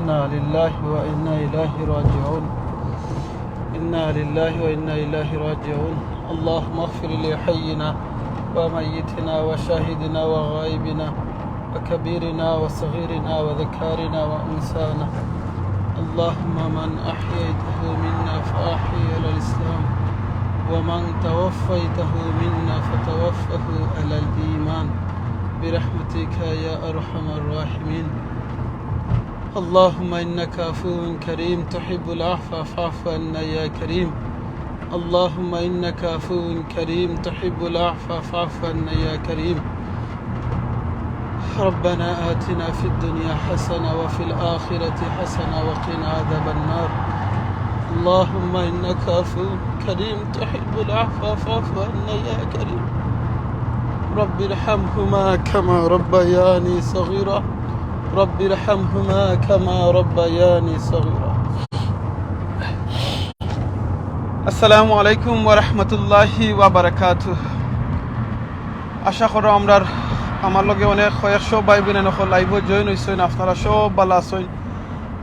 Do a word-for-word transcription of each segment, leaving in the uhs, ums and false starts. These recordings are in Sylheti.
إنا لله وإنا إليه راجعون. إنا لله وإنا إليه راجعون. اللهم اغفر لحينا وميتنا وشاهدنا وغائبنا وكبيرنا وصغيرنا وذكرنا وأنثانا. اللهم من أحييته منا فأحيه على الإسلام، ومن توفيته منا فتوفه على الإيمان، برحمتك يا أرحم الراحمين. اللهم إنك عفو كريم تحب العفو فاعف عنا يا كريم. اللهم إنك عفو كريم تحب العفو فاعف عنا يا كريم. ربنا آتنا في الدنيا حسنة وفي الآخرة حسنة وقنا عذاب النار. اللهم إنك عفو كريم تحب العفو فاعف عنا يا كريم. رب ارحمهما كما ربياني صغيرا. رب ارحمهما كما ربياني صغيرا. আসসালামু আলাইকুম ওয়া রাহমাতুল্লাহি ওয়া বারাকাতুহু। আশা করি আমরার, আমার লগে অনেক কয়েকশো ভাই বইন অকল live-ও join অইছইন, আপনারা সব ভালা আছইন।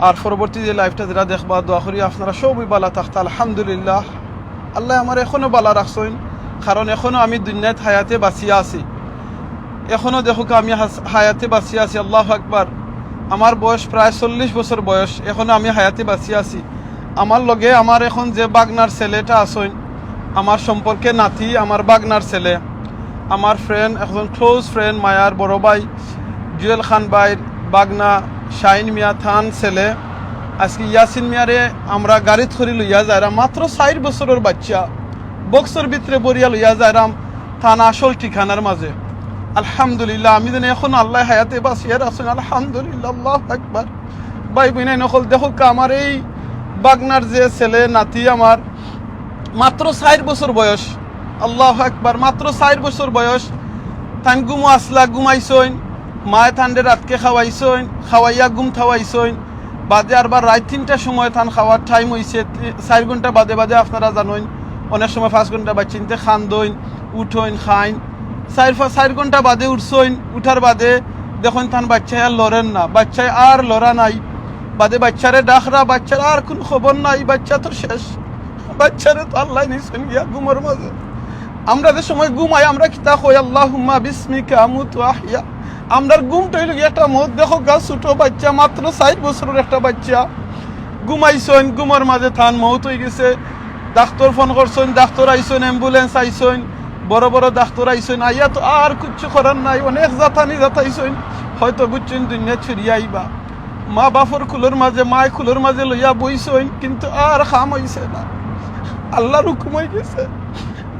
আর পরবর্তী যে live-টা যেরা দেখবা, দোয়া করি আপনারা সবই ভালা থাকতা। আলহামদুলিল্লাহ, আল্লায় আমারে এখনো ভালা রাখছইন, কারণ এখনো আমি দুনিয়াত হায়াতে বাঁচিয়া আছি। এখনো দেখউক্কা আমি হাস-, হায়াতে বাঁচিয়া আছি। আল্লাহু আকবার। আমার বয়স প্রায় চল্লিশ বছর বয়স, এখনো আমি হায়াতে বাঁচিয়া আছি। আমার লগে আমার এখন যে ভাগনার ছেলেটা আছইন, আমার সম্পর্কে নাতি, আমার ভাগনার ছেলে, আমার friend, একজন close friend, মায়ার বড় ভাই জুয়েল খান ভাইর ভাগনা শাহিন মিয়া তান ছেলে। আজকে ইয়াসিন মিয়ারে আমরা গাড়িত করি লইয়া যাইরাম, মাত্র চাইর বছরর বাচ্চা, box-র ভিতরে ভরিয়া লইয়া যাইরাম তান আসল ঠিকানার মাঝে। আলহামদুলিল্লাহ, আমি যেন এখন আল্লায় হায়াতে বাঁচিয়া রাখছইন, আলহামদুলিল্লাহ, আল্লাহু আকবার। ভাই বইনাইন অকল, দেখউক্কা আমার এই ভাগনার যে ছেলে নাতি আমার, মাত্র চাইর বছর বয়স, আল্লাহু আকবার, মাত্র চাইর বছর বয়স। তাইন ঘুমো আছলা, ঘুমাইছইন, মায়ে তানরে রাইতকে খাওয়াইছইন, খাওয়াইয়া ঘুম থাওয়াইছইন, বাদে আরবার রাইত তিনটার সময় তান খাওয়ার time অইছে, তি-, চাইর ঘন্টা বাদে বাদে আপনারা জানইন, অনেক সময় পাঁচ ঘন্টা বাচ্চাইন্তে কান্দইন, উঠইন, খাইন। চাইর পা-, চাইর ঘন্টা বাদে উঠছইন, উঠার বাদে দেখইন তান বাচ্চায় আর লড়ের না, বাচ্চায় আর লড়া নাই। বাদে বাচ্চারে ডাকরা, বাচ্চার আর কুনু খবর নাই, বাচ্চা তো শেষ। বাচ্চারে তো আল্লায় নিছইন গিয়া ঘুমর মাঝে। আমরা যে সময় ঘুমাই, আমরা কিতা কই, "আল্লাহুম্মা বিসমিকা আমুতু ওয়া আহইয়া।" আমরার ঘুমটা অইলো গিয়া একটা মউত। দেখউক্কা, ছোট বাচ্চা, মাত্র চাইর বছরর একটা বাচ্চা, ঘুমাইছইন, ঘুমর মাঝে তান মউত অইগেছে। ডাক্তর phone করছইন, ডাক্তর আইছইন, ambulance আইছইন, বড় বড় ডাক্তর আইছইন, আইয়া তো আর কিচ্ছু করার নাই, অনেক জাতানি জাতাইছইন, হয়তো বুঝছইন দুনিয়া ছাড়িয়া আইবা। মা বাপর কুলর মাঝে, মায় কুলর মাঝে লইয়া বইছইন, কিন্তু আর কাম অইছে না, আল্লাহর হুকুম অইগেছে।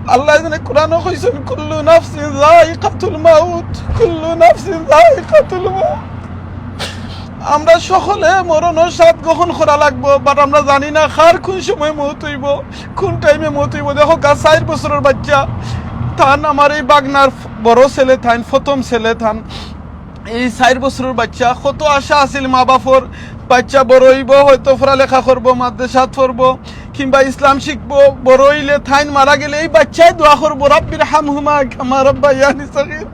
আল্লায় যেন কোরআনো কইছইন, "কুল্লু নাফসিন যায়িকাতুল মাউত, কুল্লু নাফসিন যায়িকাতুল মাউত।" আমরা সকলে মরণর স্বাদ গ্রহণ করা লাগবো, but আমরা জানি না কার কুন সময় মউত অইবো, কুন time-এ মউত অইবো। দেখউক্কা, চাইর বছরর বাচ্চা, তান আমার এই ভাগনার বড় ছেলে, তান প্রথম ছেলে, তান এই চাইর বছরর বাচ্চা, কত আশা আছিল মা বাপর, বাচ্চা বড় অইবো, হয়তো পড়ালেখা করবো, মাদ্রাসাত পড়বো, কিংবা ইসলাম শিখবো, বড় অইলে তাইন মারা গেলে এই বাচ্চায় দোয়া করবো, "রাব্বির হামহুমা কামা রাব্বায়ানি সগীর।"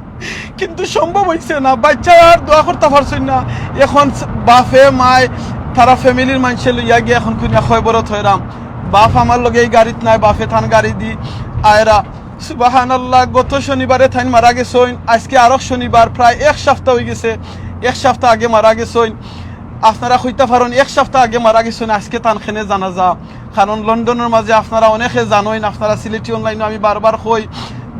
কিন্তু সম্ভব অইছে না, বাচ্চায় আর দোয়া করতা পারছইন না। এখন বাফে মায় তারা family-র মানষে লইয়া গিয়া এখন কুনিয়া কয়বরত অইরাম। বাফ আমার লগে এই গাড়িত নাই, বাফে তান গাড়ি দি আয়রা। সুবহানাল্লাহ, গত শনিবারে তাইন মারা গেছইন, আইজকে আরক শনিবার, প্রায় এক সাপ্তা অইগেছে, এক সাপ্তা আগে মারা গেছইন। আপনারা কইতা পারইন এক সাপ্তা আগে মারা গেছইন, আইজকে তান কেনে জানাজা? কারণ লন্ডনর মাঝে আপনারা অনেকে জানইন, আপনারা সিলেটি online-ও আমি বারবার কই,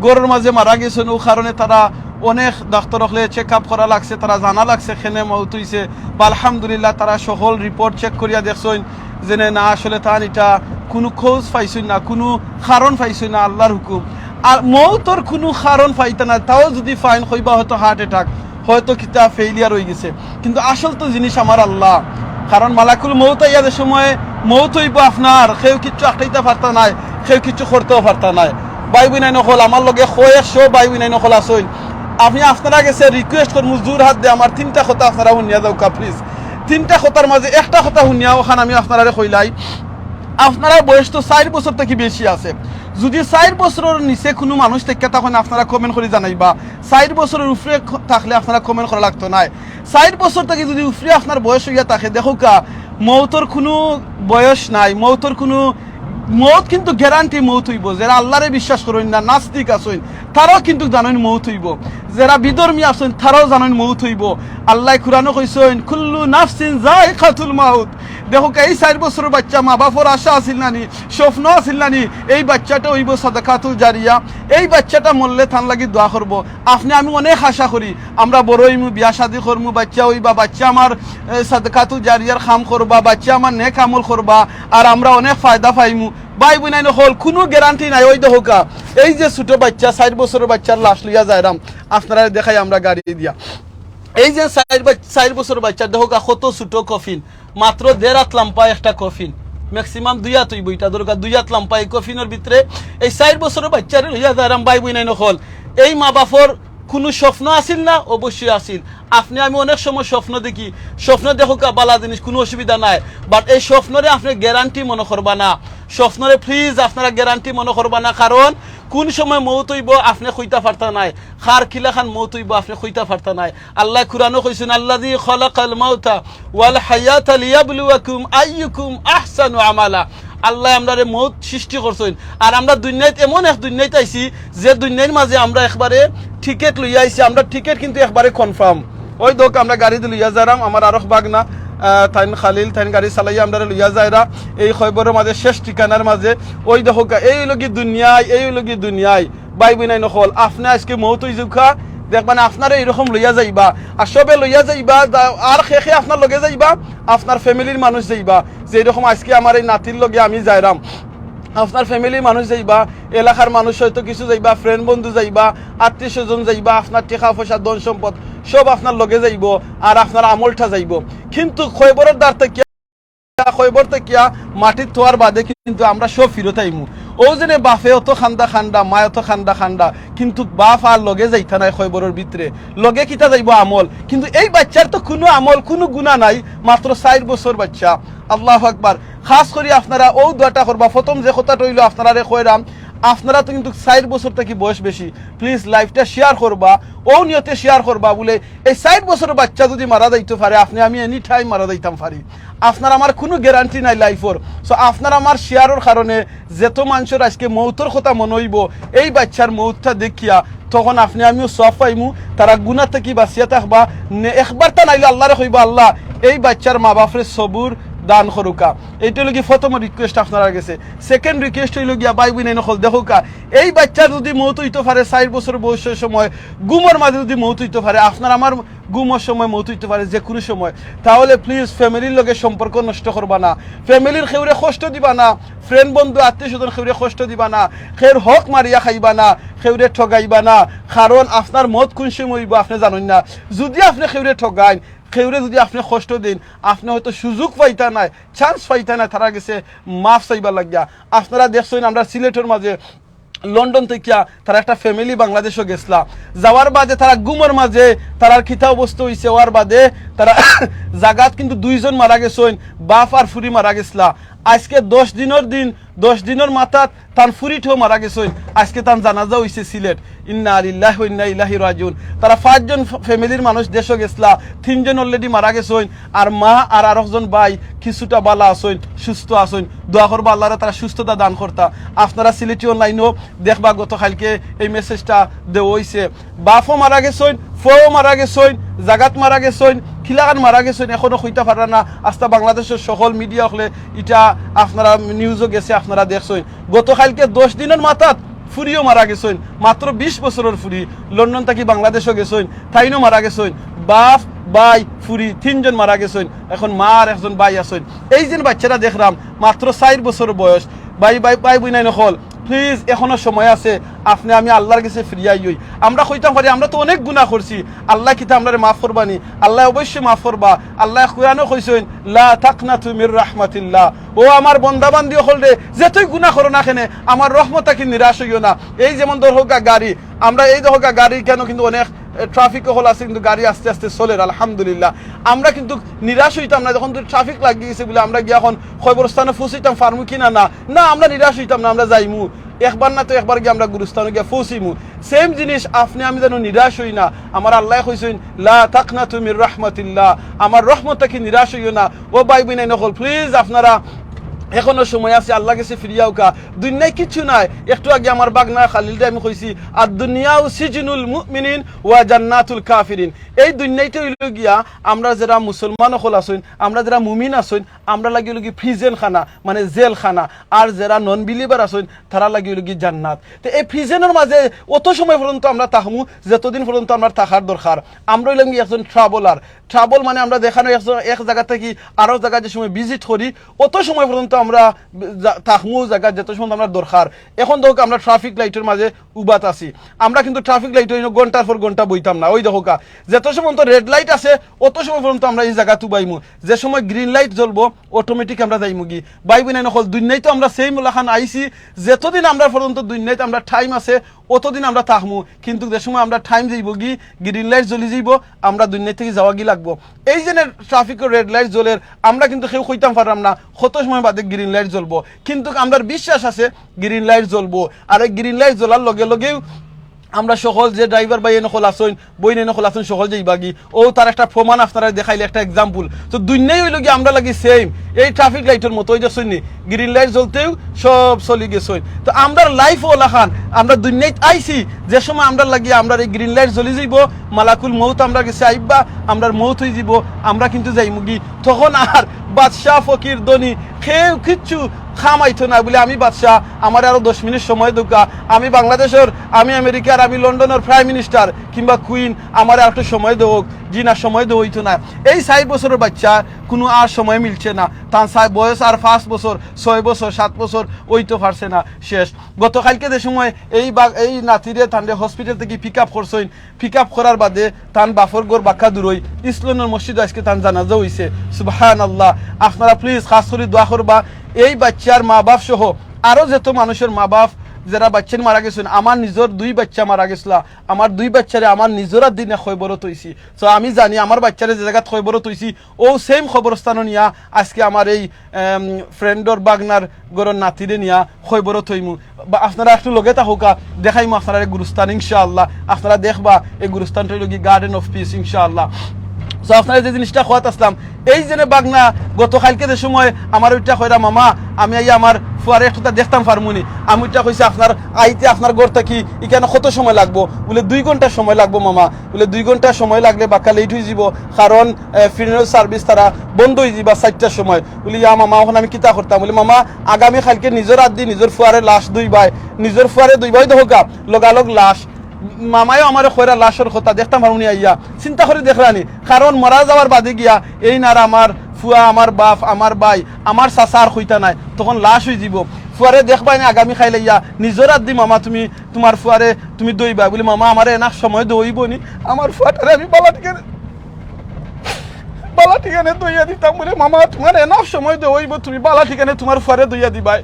ঘরর মাঝে মারা গেছইন, অউ কারণে তারা অনেক ডাক্তর অকলে check up করা লাগছে, তারা জানা লাগছে কেনে মউত অইছে। বা আলহামদুলিল্লাহ, তারা সকল report check করিয়া দেখছইন, যেনে না, আসলে তান ইটা কুনু cause পাইছইন না, কুনু কারণ পাইছইন না, আল্লাহর হুকুম। আর মউতর কুনু কারণ পাইতা না, তাও যুদি পাইন, কইবা হয়তো heart attack, হয়তো কিতা failure অইগেছে। কিন্তু আসল তো জিনিস আমার আল্লাহ। কারণ মালাকুল মউত আইয়া যে সময় মউত অইবো আপনার, কেউ কিচ্ছু আটকাইতা পারতা নায়, কেউ কিচ্ছু করতেও পারতা নায়। ভাই বইনাইন অকল, আমার লগে কয়েকশো ভাই বইনাইন অকল আছইন, আমি আপনারা গেছে request করমু, জোড়হাত দে আমার তিনটা কথা আপনারা হুনিয়া যাউক্কা please। তিনটা কথার মাঝে একটা কথা হুনিয়া অখান আমি আপনারারে কইলাই, আপনারার বয়স তো চাইর বছর থাকি বেশি আছে। যুদি চাইর বছরর নিচে কুনু মানুষ থাকিয়া থাকইন, আপনারা comment করি জানাইবা। চাইর বছরর উপরে খ-, থাকলে আপনারা comment করা লাগতো নায়। ষাইট বছর থাকি যদি উপরে আপনার বয়স অইয়া থাকে, দেখউক্কা, মউতর কুনু বয়স নাই, মউতর কুনু, মউত কিন্তু গ্যারান্টি মউত অইবো। যেরা আল্লারে বিশ্বাস করইন না, নাস্তিক আছইন, তারাও কিন্তু জানইন মউত অইবো। যেরা বিধর্মী আছইন, তারাও জানইন মউত অইবো। আল্লায় কুরআনো কইছইন, "কুল্লু নাফসিন যায়িকাতুল মাউত।" দেখউক্কা, এই ষাইট বছরর বাইচ্চা, মা বাপর আশা আছিল না নি, স্বপ্ন আছিল না নি, এই বাইচ্চাটা অইবো সাদাকাতুল জারিয়া, এই বাইচ্চাটা মরলে তান লাগি দোয়া করবো। আপনে আমি অনেক আশা করি, আমরা বড় অইমু, বিয়া শাদি করমু, বাইচ্চা অইবা, বাইচ্চা আমার, এ, সাদাকাতুল জারিয়ার কাম করবা, বাইচ্চা আমার নেক আমল করবা, আর আমরা অনেক ফায়দা পাইমু। ভাই বইনাইন অকল, কুনু গ্যারান্টি নাই। ওই দেখউক্কা, এই যে ছোট বাইচ্চা, ষাইট বছরর বাইচ্চার লাশ লইয়া যাইরাম, আপনারারে দেখাই আমরা গাড়ি দিয়া। এই যে ষাইট বাই-, ষাইট বছরর বাইচ্চা, দেখউক্কা কত ছোট কফিন, মাত্র দেড় আত লাম্বা একটা কফিন। Maximum দুই আত অইবো ইটা, দেখউক্কা দুই আত লাম্বা এই কফিনর ভিতরে এই ষাইট বছরর বাইচ্চারে লইয়া যাইরাম। ভাই বইনাইন অকল, এই মা বাপর কুনু স্বপ্ন আছিল না? অবশ্যই আছিল। আপনে আমি অনেক সময় স্বপ্ন দেখি, স্বপ্ন দেখউক্কা, বালা জিনিস, কুনু অসুবিধা নাই, but এই স্বপ্নরে আপনে গ্যারান্টি মনো করবা না। স্বপ্নরে please আপনারা গ্যারান্টি মনো করবা না, কারণ কুন সময় মউত অইবো আপনে কইতা পারতা নায়, কার কিলাখান মউত অইবো আপনে কইতা পারতা নায়। আল্লায় কুরআনো কইছইন, "আল্লাযী খালাকাল মাউতা ওয়াল হায়াতা লিয়াবলুয়াকুম আইয়ুকুম আহসানু আমালা।" আল্লায় আমরারে মউত সৃষ্টি করছইন, আর আমরা দুনিয়াত এমন এক দুনিয়াত আইছি, যে দুনিয়ার মাঝে আমরা একবারে টিকিট লইয়া আইছি, আমরা টিকিট কিন্তু একবারে confirm। ওই দেখউক্কা, আমরা গাড়িদি লইয়া যাইরাম, আমার আরক ভাগনা, আহ, তাইন খালিল, তাইন গাড়ি চালাইয়া আমরারে লইয়া যাইরা এই কয়বরর মাঝে, শেষ ঠিকানার মাঝে। ওই দেখউক্কা, এই অইলো গি দুনিয়ায়, এই অইলো গি দুনিয়ায়। ভাই বইনাইন অকল, আপনে আইজকে মউত অইযউক্কা, দেখবা না আপনারে এইরকম লইয়া যাইবা, আর সবে লইয়া যাইবা, যা-, আর কে কে আপনার লগে যাইবা, আপনার family-র মানুষ যাইবা। যেরকম আইজকে আমার এই নাতির লগে আমি যাইরাম, আপনার family-র মানুষ যাইবা, এলাকার মানুষ হয়তো কিছু যাইবা, friend বন্ধু যাইবা, আত্মীয় স্বজন যাইবা, আপনার টেকা পয়সা, ধন সম্পদ সব আপনার লগে যাইবো, আর আপনার আমলটা যাইবো। কিন্তু কয়বরর দ্বার থাকিয়া, কয়বর থাকিয়া মাটিত থওয়ার বাদে কিন্তু আমরা সব ফিরত আইমু। অউ যেনে বাপে অত কান্দা কান্দা, মায় অত কান্দা কান্দা, কিন্তু বাপ আর লগে যাইতা নায় কয়বরর ভিতরে। লগে কিতা যাইবো? আমল। কিন্তু এই বাইচ্চার তো কুনু আমল, কুনু গুনা নাই, মাত্র চাইর বছর বাইচ্চা। আল্লাহু আকবার। খাছ করি আপনারা অউ দোয়াটা করবা। প্রথম যে কথাটা অইলো আপনারারে কইরাম, আপনারা তো কিন্তু চাইর বছর থাকি বয়স বেশি। Please live-টা share করবা, অউ নিয়তে share করবা বুলে এই চাইর বছরর বাইচ্চা যুদি মারা যাইতো পারে, আপনে আমি any time মারা যাইতাম পারি। আপনার আমার কুনু guarantee নাই life-র। So আপনার আমার share-র কারণে যেতো মানষর আইজকে মউতর কথা মনো অইবো, এই বাইচ্চার মউতটা দেখিয়া, তখন আপনে আমিও সওয়াব পাইমু, তারা গুনা থাকি বাচিয়া থাকবা। নে-, একবার তা নাইলে আল্লারে কইবা, "আল্লাহ, এই বাইচ্চার মা বাপরে সবুর দান করুক্কা।" এইটা অইলো গি প্রথম request আপনারার গেছে। Second request অইলো গিয়া, ভাই বইনাইন অকল, দেখউক্কা, এই বাইচ্চার যুদি মউত অইতো পারে চাইর বছর বয়সর সময়, ঘুমর মাঝে যুদি মউত অইতো পারে, আপনার আমার ঘুমর সময় মউত অইতো পারে, যেকুনু সময়, তাহলে please family-র লগে সম্পর্ক নষ্ট করবা না, family-র কেউরে কষ্ট দিবা না, friend বন্ধু আত্মীয় স্বজন কেউরে কষ্ট দিবা না, কেউর হক মারিয়া খাইবা না, কেউরে ঠগাইবা না। কারণ আপনার মউত কুন সময় অইবো আপনে জানইন না। যুদি আপনে কেউরে ঠগাইন, কেউরে যুদি আপনে কষ্ট দেইন, আপনে হয়তো সুযোগ পাইতা নায়, chance পাইতা নায় তারার গেছে মাফ চাইবার লাগিয়া। আপনারা দেখছইন, আমরা সিলেটর মাঝে লন্ডন থাকিয়া তারা একটা family বাংলাদেশো গেছলা। যাওয়ার বাদে তারা ঘুমর মাঝে তারার কিতা অবস্থা অইছে, অওয়ার বাদে তারা জাগাত কিন্তু দুইজন মারা গেছইন, বাপ আর ফুরি মারা গেছলা। আইজকে দশ দিনর দিন, দশ দিনর মাথাত তান ফুরিটাও মারা গেছইন। আইজকে তান জানাজা অইছে সিলেট। ইন্না লিল্লাহি ওয়া ইন্না ইলাইহি রাজিউন। তারা পাঁচজন ফ-, family-র মানুষ দেশো গেছলা, তিনজন already মারা গেছইন, আর মা আর আরকজন ভাই কিছুটা বালা আছইন, সুস্থ আছইন। দোয়া করবা আল্লারে তারা সুস্থতা দান করতা। আপনারা সিলেটি online-ও দেখবা, গত কাইলকে এই message-টা দেওয়া অইছে। বাপও মারা গেছইন, ফুয়াও মারা গেছইন, জাগাত মারা গেছইন, কিলাখান মারা গেছইন, এখনো কইতা পাররা না। আস্তা বাংলাদেশর সকল media অকলে ইটা আপনারা news-ও গেছে, আপনারা দেখছইন। গত কাইলকে দশ দিনর মাথাত ফুরিও মারা গেছইন, মাত্র বিশ বছরর ফুরি, লন্ডন থাকি বাংলাদেশো গেছইন, তাইনও মারা গেছইন। বাপ, ভাই, ফুরি, তিনজন মারা গেছইন। এখন মা আর একজন ভাই আছইন। এই যে বাইচ্চাটা দেখরাম, মাত্র চাইর বছর বয়স। ভাই, ভাই, ভাই বইনাইন অকল, please, এখনো সময় আছে, আপনে আমি আল্লার গেছে ফিরিয়া আইয়ই। আমরা কইতাম পারি, আমরা তো অনেক গুনা করছি, আল্লায় কিতা আমরারে মাফ করবা নি? আল্লায় অবশ্যই মাফ করবা। আল্লায় কুরআনো কইছইন, "লা তাকনাতু মির রাহমাতিল্লাহ।" ও আমার বন্দা বান্দি অকলরে, যেতই গুনা করো না কেনে, আমার রহমত থাকি নিরাশ অইও না। এই যেমন ধরউক্কা গাড়ি, আমরা এই দেখউক্কা গাড়ি কেনে কিন্তু অনেক, এ, traffic অকল আছে, কিন্তু গাড়ি আস্তে আস্তে চলের, আলহামদুলিল্লাহ। আমরা কিন্তু নিরাশ অইতাম না, যখন traffic লাগি গেছে বুলে আমরা গিয়া এখন কবরস্থানো পৌঁছিতাম পারমু কি না, না, না, আমরা নিরাশ অইতাম না, আমরা যাইমু। একবার না তো একবার গিয়া আমরা গুরুস্থানো গিয়া পৌঁছিমু। সেম জিনিস, আপনে আমি যেন নিরাশ হই না। আমার আল্লায় কইছইন, "লা তাকনাতু মির রাহমাতিল্লাহ", আমার রহমত থাকি নিরাশ হইও না। ও ভাই বইনাইন অকল, প্লিজ আপনারা এখনো সময় আছে, আল্লার গেছে ফিরিয়া আউক্কা। দুনিয়ায় কিচ্ছু নাই। একটু আগে আমার বাগনা খালিলরে আমি কইছি, "আদ দুনিয়াউ সিজনুল মুমিনিন ওয়া জান্নাতুল কাফিরিন।" এই দুনিয়াটা অইলো গিয়া আমরা যেরা মুসলমান অকল আছইন, আমরা যেরা মুমিন আছইন, আমরার লাগি অইলো গি প্রিজন খানা, মানে জেলখানা। আর যেরা নন বিলিভার আছইন, তারার লাগি অইলো গি জান্নাত। তে এই প্রিজনর মাঝে অত সময় পর্যন্ত আমরা থাকমু, যতদিন পর্যন্ত আমরার থাকার দরকার। আমরা অইলাম গি একজন ট্রাভেলার। ট্রাভেল মানে আমরা যেখানো একজন, এক জাগা থাকি আরো জাগা যে সময় ভিজিট করি, অত সময় পর্যন্ত আমরা যা-, থাকমু জাগা যত সময় আমরার দরকার। এখন দেখউক্কা আমরা ট্রাফিক লাইটর মাঝে উবাত আছি। আমরা কিন্তু ট্রাফিক লাইটো ইনো ঘন্টার পর ঘন্টা বইতাম না। ওই দেখউক্কা, যত সময় তো রেড লাইট আছে, অত সময় পর্যন্ত আমরা এই জাগাত উবাইমু। যে সময় গ্রিন লাইট জ্বলবো, অটোমেটিক আমরা যাইমু গি। ভাই বইনাইন অকল, দুনিয়াত তো আমরা সেম লাখান আইছি। যতদিন আমরা পর্যন্ত দুনিয়াত আমরা টাইম আছে, অতদিন আমরা থাকমু। কিন্তু যে সময় আমরা টাইম যাইবো গি, গ্রিন লাইট জ্বলি যাইবো, আমরা দুনিয়া থাকি যাওয়া গি লাগবো। এই যে ট্রাফিকর রেড লাইট জ্বলের, আমরা কিন্তু কেউ কইতাম পারলাম না কত সময় বাদে গ্রিন লাইট জ্বলবো। কিন্তু আমরার বিশ্বাস আছে গ্রিন লাইট জ্বলবো। আর এই গ্রিন লাইট জ্বলার লগে লগেউ আমরা সকল যে ড্রাইভার ভাইয়াইন অকল আছইন, বইনাইন অকল আছইন, সকল যাইবা গি। ও তার একটা প্রমাণ আপনারারে দেখাইলে, একটা এক্সাম্পল। তো দুনিয়াই অইলো গি আমরার লাগি সেম, এই ট্রাফিক লাইটর মতো। ওই দেখছইন নি, গ্রিন লাইট জ্বলতেউ সব চলি গেছইন। তো আমরার লাইফ অলাখান, আমরা দুনিয়াত আইছি, যে সময় আমরার লাগি আমরার এই গ্রিন লাইট জ্বলি যাইবো, মালাকুল মউত আমরার গেছে আইবা, আমরার মউত অই যাইবো, আমরা কিন্তু যাইমু গি। তখন আর বাদশা, ফকির, ধনী, কেউ কিচ্ছু কাম আইতো না। বলে, "আমি বাদশা, আমারে আরো দশ মিনিট সময় দেউক্কা, আমি বাংলাদেশর, আমি আমেরিকার, আমি লন্ডনর প্রাইম মিনিস্টার কিংবা কুইন, আমারে আর একটু সময় দেউক।" জি না, সময় দেওয়া অইতো না। এই চাইর বছরর বাচ্চা কুনু আর সময় মিলছে না, তান চাই-, বয়স আর পাঁচ বছর, ছয় বছর, সাত বছর অইতো পারছে না। শেষ গতকালকে যে সময় এই বা-, এই নাতিরে তানরে হসপিটাল থাকি পিক আপ করছইন, পিক আপ করার বাদে তান বাফর ঘর বাক্কা দূরই, ইসলামর মসজিদো আইজকে তান জানাজা অইছে। সুবহানাল্লাহ। আপনারা প্লিজ খাস করি দোয়া করবা। এই বাচ্চার মা বাফ সহ আরো যত মানুষর মা বাফ যেরা বাচ্চাইন মারা গেছইন, আমার নিজর দুই বাচ্চা মারা গেছলা, আমার দুই বাচ্চারে আমার নিজর আতদি নিয়া কয়বরো থইছি। তো আমি জানি আমার বাচ্চারে যে জাগাত কয়বরো থইছি, অউ সেম কবরস্থানো নিয়া আইজকে আমার এই, এম, ফ্রেন্ডর বাগনার ঘরর নাতিরে নিয়া কয়বরো থইমু। বা আপনারা একটু লগে থাকউক্কা, দেখাইমু আপনারারে গুরুস্থান ইনশাআল্লাহ। আপনারা দেখবা এই গুরুস্থানটা অইলো গি গার্ডেন অফ পিস ইনশাআল্লাহ। তো আপনারারে যে জিনিসটা কওয়াত আছলাম, এই যে বাগনা গতকালকে যে সময় আমারে উঠা কইরা, "মামা, আমি আইয়া আমার ফুয়ারে একটুতা দেখতাম পারমুনি?" আমি উঠা কইছি, "আপনার আইতে আপনার ঘর থাকি ইখানো কত সময় লাগবো?" বলে, "দুই ঘন্টা সময় লাগবো মামা।" বলে, "দুই ঘন্টা সময় লাগলে বাক্কা লেট অই যাইবো, কারণ, এ, ফিউনারাল সার্ভিস তারা বন্ধ অই যাইবা চাইরটার সময়।" বলে, "ইয়া মামা, অখন আমি কিতা করতাম?" বলে, "মামা, আগামী কাইলকে নিজর আতদি নিজর ফুয়ারে লাশ ধইবায়, নিজর ফুয়ারে ধইবায়, দেখউক্কা, লগালগ লাশ।" মামায়ও আমারে কইরা লাশর কথা, দেখতাম পারমুনি আইয়া। চিন্তা করি দেখরানি, কারণ মরা যাওয়ার বাদে গিয়া এইন আর আমার ফুয়া, আমার বাফ, আমার ভাই, আমার চাচা আর কইতা নাই, তখন লাশ অই যাইবো। ফুয়ারে দেখবায়নি আগামী কাইল আইয়া, নিজর আতদি মামা তুমি তুমার ফুয়ারে তুমি ধইবায়। বলে, "মামা, আমারে এনাফ সময় দেওয়া অইবো নি, আমার ফুয়াটারে আমি বালা ঠিকানা, বালা ঠিকানা ধইয়া দিতাম।" বলে, "মামা, তুমার এনাফ সময় দেওয়া অইবো, তুমি বালা ঠিকানা তুমার ফুয়ারে ধইয়া দিবায়।"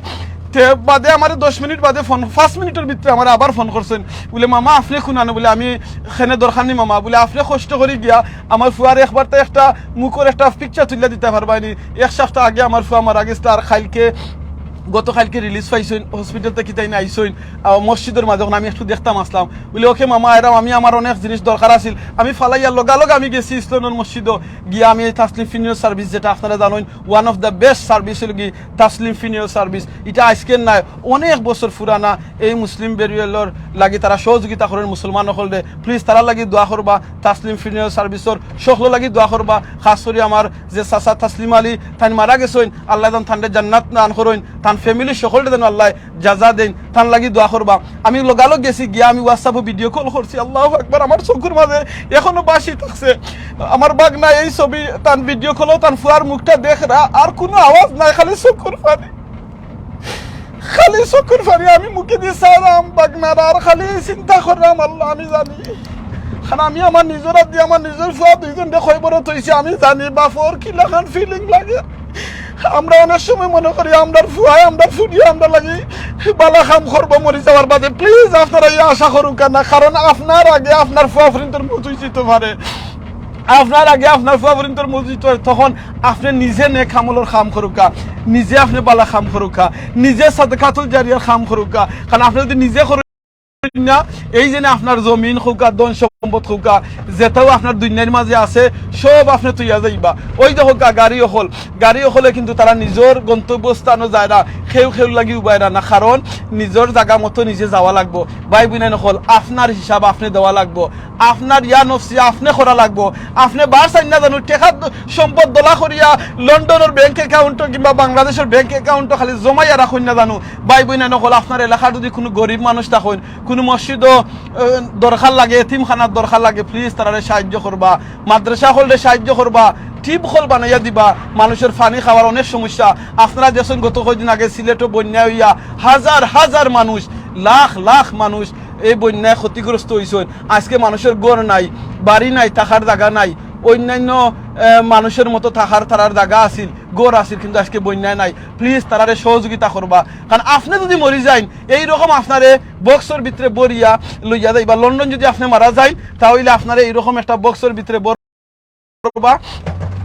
তে বাদে আমারে দশ মিনিট বাদে ফোন, পাঁচ মিনিটর ভিতরে আমারে আবার ফোন করছইন। বলে, "মামা, আপনে কুনানো?" বলে, "আমি কেনে দরকার নি মামা।" বলে, "আপনে কষ্ট করি গিয়া আমার ফুয়ার একবারতা একটা মুখর একটা পিকচার তুলিয়া দিতা পারবায়নি? এক সপ্তাহ আগে আমার ফুয়া মারা গেছে, আর কাইলকে, গতকাইলকে রিলিজ পাইছইন, হসপিটাল থাকি তাইন আইছইন, আহ, মসজিদর মাঝে, অখন আমি একটু দেখতাম আছলাম।" বলে, "ওকে মামা, আইরাম, আমি আমার অনেক জিনিস দরকার আছিল, আমি ফালাইয়া লগালগ আমি গেছি ইসলামর মসজিদো গিয়া আমি এই তাসলিম ফিউনারাল সার্ভিস, যেটা আপনারা জানইন, one of the best service অইলো গি তাসলিম ফিউনারাল সার্ভিস। ইটা আইজকের নায়, অনেক বছর পুরানা। এই মুসলিম বেরিয়ালর লাগি তারা সহযোগিতা করইন মুসলমান অকলরে। প্লিজ তারার লাগি দোয়া করবা, তাসলিম ফিউনারাল সার্ভিসর সকলর লাগি দোয়া করবা। খাস করি আমার যে চাচা তাসলিম আলী, তাইন মারা গেছইন, আল্লায় যেন তানরে জান্নাত দান করইন, তান ফ্যামিলির সকলরে যেন আল্লায় জাযা দেইন, তান লাগি দোয়া করবা। আমি লগালগ গেছি, গিয়া আমি WhatsApp-ও ভিডিও কল করছি। আল্লাহু আকবার, আমার চকুর মাঝে এখনো ভাসি থাকছে। আমার বাগনা এই ছবি, তান ভিডিও কলও তান ফুয়ার মুখটা দেখরা, আর কুনু আওয়াজ নাই, খালি চকুর পানি, খালি চকুর পানি। আমি মুখেদি চাইরাম বাগনার, আর খালি চিন্তা কররাম, আল্লাহ, আমি জানি, কারণ আমি আমার নিজর আতদি আমার নিজর ফুয়া দুইজনরে কয়বরো থইছি, আমি জানি বাফর কিলাখান ফিলিং লাগে। আমরা অনেক সময় মনে করি আমরার ফুয়ায়, আমরার ফুড়িয়ে আমরার লাগি বালা কাম করবো মরি যাওয়ার বাদে। প্লিজ আপনারা ই আশা করউক্কা না, কারণ আপনার আগে আপনার ফুয়া ফুড়িন্তর মউত অইযিতো পারে, আপনার আগে আপনার ফুয়া ফুড়িন্তর মউত অইযিতো পারে। তখন আপনে নিজে নেক আমলর কাম করউক্কা, নিজে আপনে বালা কাম করউক্কা, নিজে সাদকাতুল জারিয়ার কাম করউক্কা। কারণ আপনে যুদি নিজে করইন, না, এই যে না আপনার জমিন হউকা, ধন সম্পদ হউকা, যেটাও আপনার দুনিয়ার মাঝে আছে, সব আপনে থইয়া যাইবা। ওই দেখউক্কা গাড়ি অকল, গাড়ি অকলে কিন্তু তারা নিজর গন্তব্যস্থানো যায় না, কেউ কেউর লাগি উবায় না, না, কারণ নিজর জাগা মতো নিজে যাওয়া লাগবো। ভাই বইনাইন অকল, আপনার হিসাব আপনে দেওয়া লাগবো, আপনার ইয়া নফসি আপনে করা লাগবো। আপনে বার চাইন না জানু, টেকা দ-, সম্পদ দলা করিয়া লন্ডনর ব্যাংক অ্যাকাউন্টো কিংবা বাংলাদেশর ব্যাংক অ্যাকাউন্টো খালি জমাইয়া রাখইন না জানু। ভাই বইনাইন অকল, আপনার এলাকার যদি কুনু গরিব মানুষ থাকইন, কুনু মসজিদো, আহ, দরকার লাগে, এতিমখানার দরকার লাগে, please তারারে সাহায্য করবা, মাদ্রাসা অকলরে সাহায্য করবা, টিউব অকল বানাইয়া দিবা। মানুষর পানি খাওয়ার অনেক সমস্যা। আপনারা দেখছইন গত কয়দিন আগে সিলেটো বন্যা অইয়া হাজার হাজার মানুষ, লাখ লাখ মানুষ এই বন্যায় ক্ষতিগ্রস্ত অইছইন। আজকে মানুষর ঘর নাই, বাড়ি নাই, থাকার জাগা নাই, অন্যান্য, আহ, মানুষর মতো থাকার তারার জাগা আছিল, ঘর আছিল, কিন্তু আজকে বন্যায় নাই। Please তারারে সহযোগিতা করবা, কারণ আপনে যদি মরি যাইন, এই রকম আপনারে বক্সর ভিতরে ভরিয়া লইয়া যাইবা। লন্ডন যদি আপনে মারা যাইন, তা অইলে আপনারে এইরকম একটা বক্সর ভিতরে ভরবা,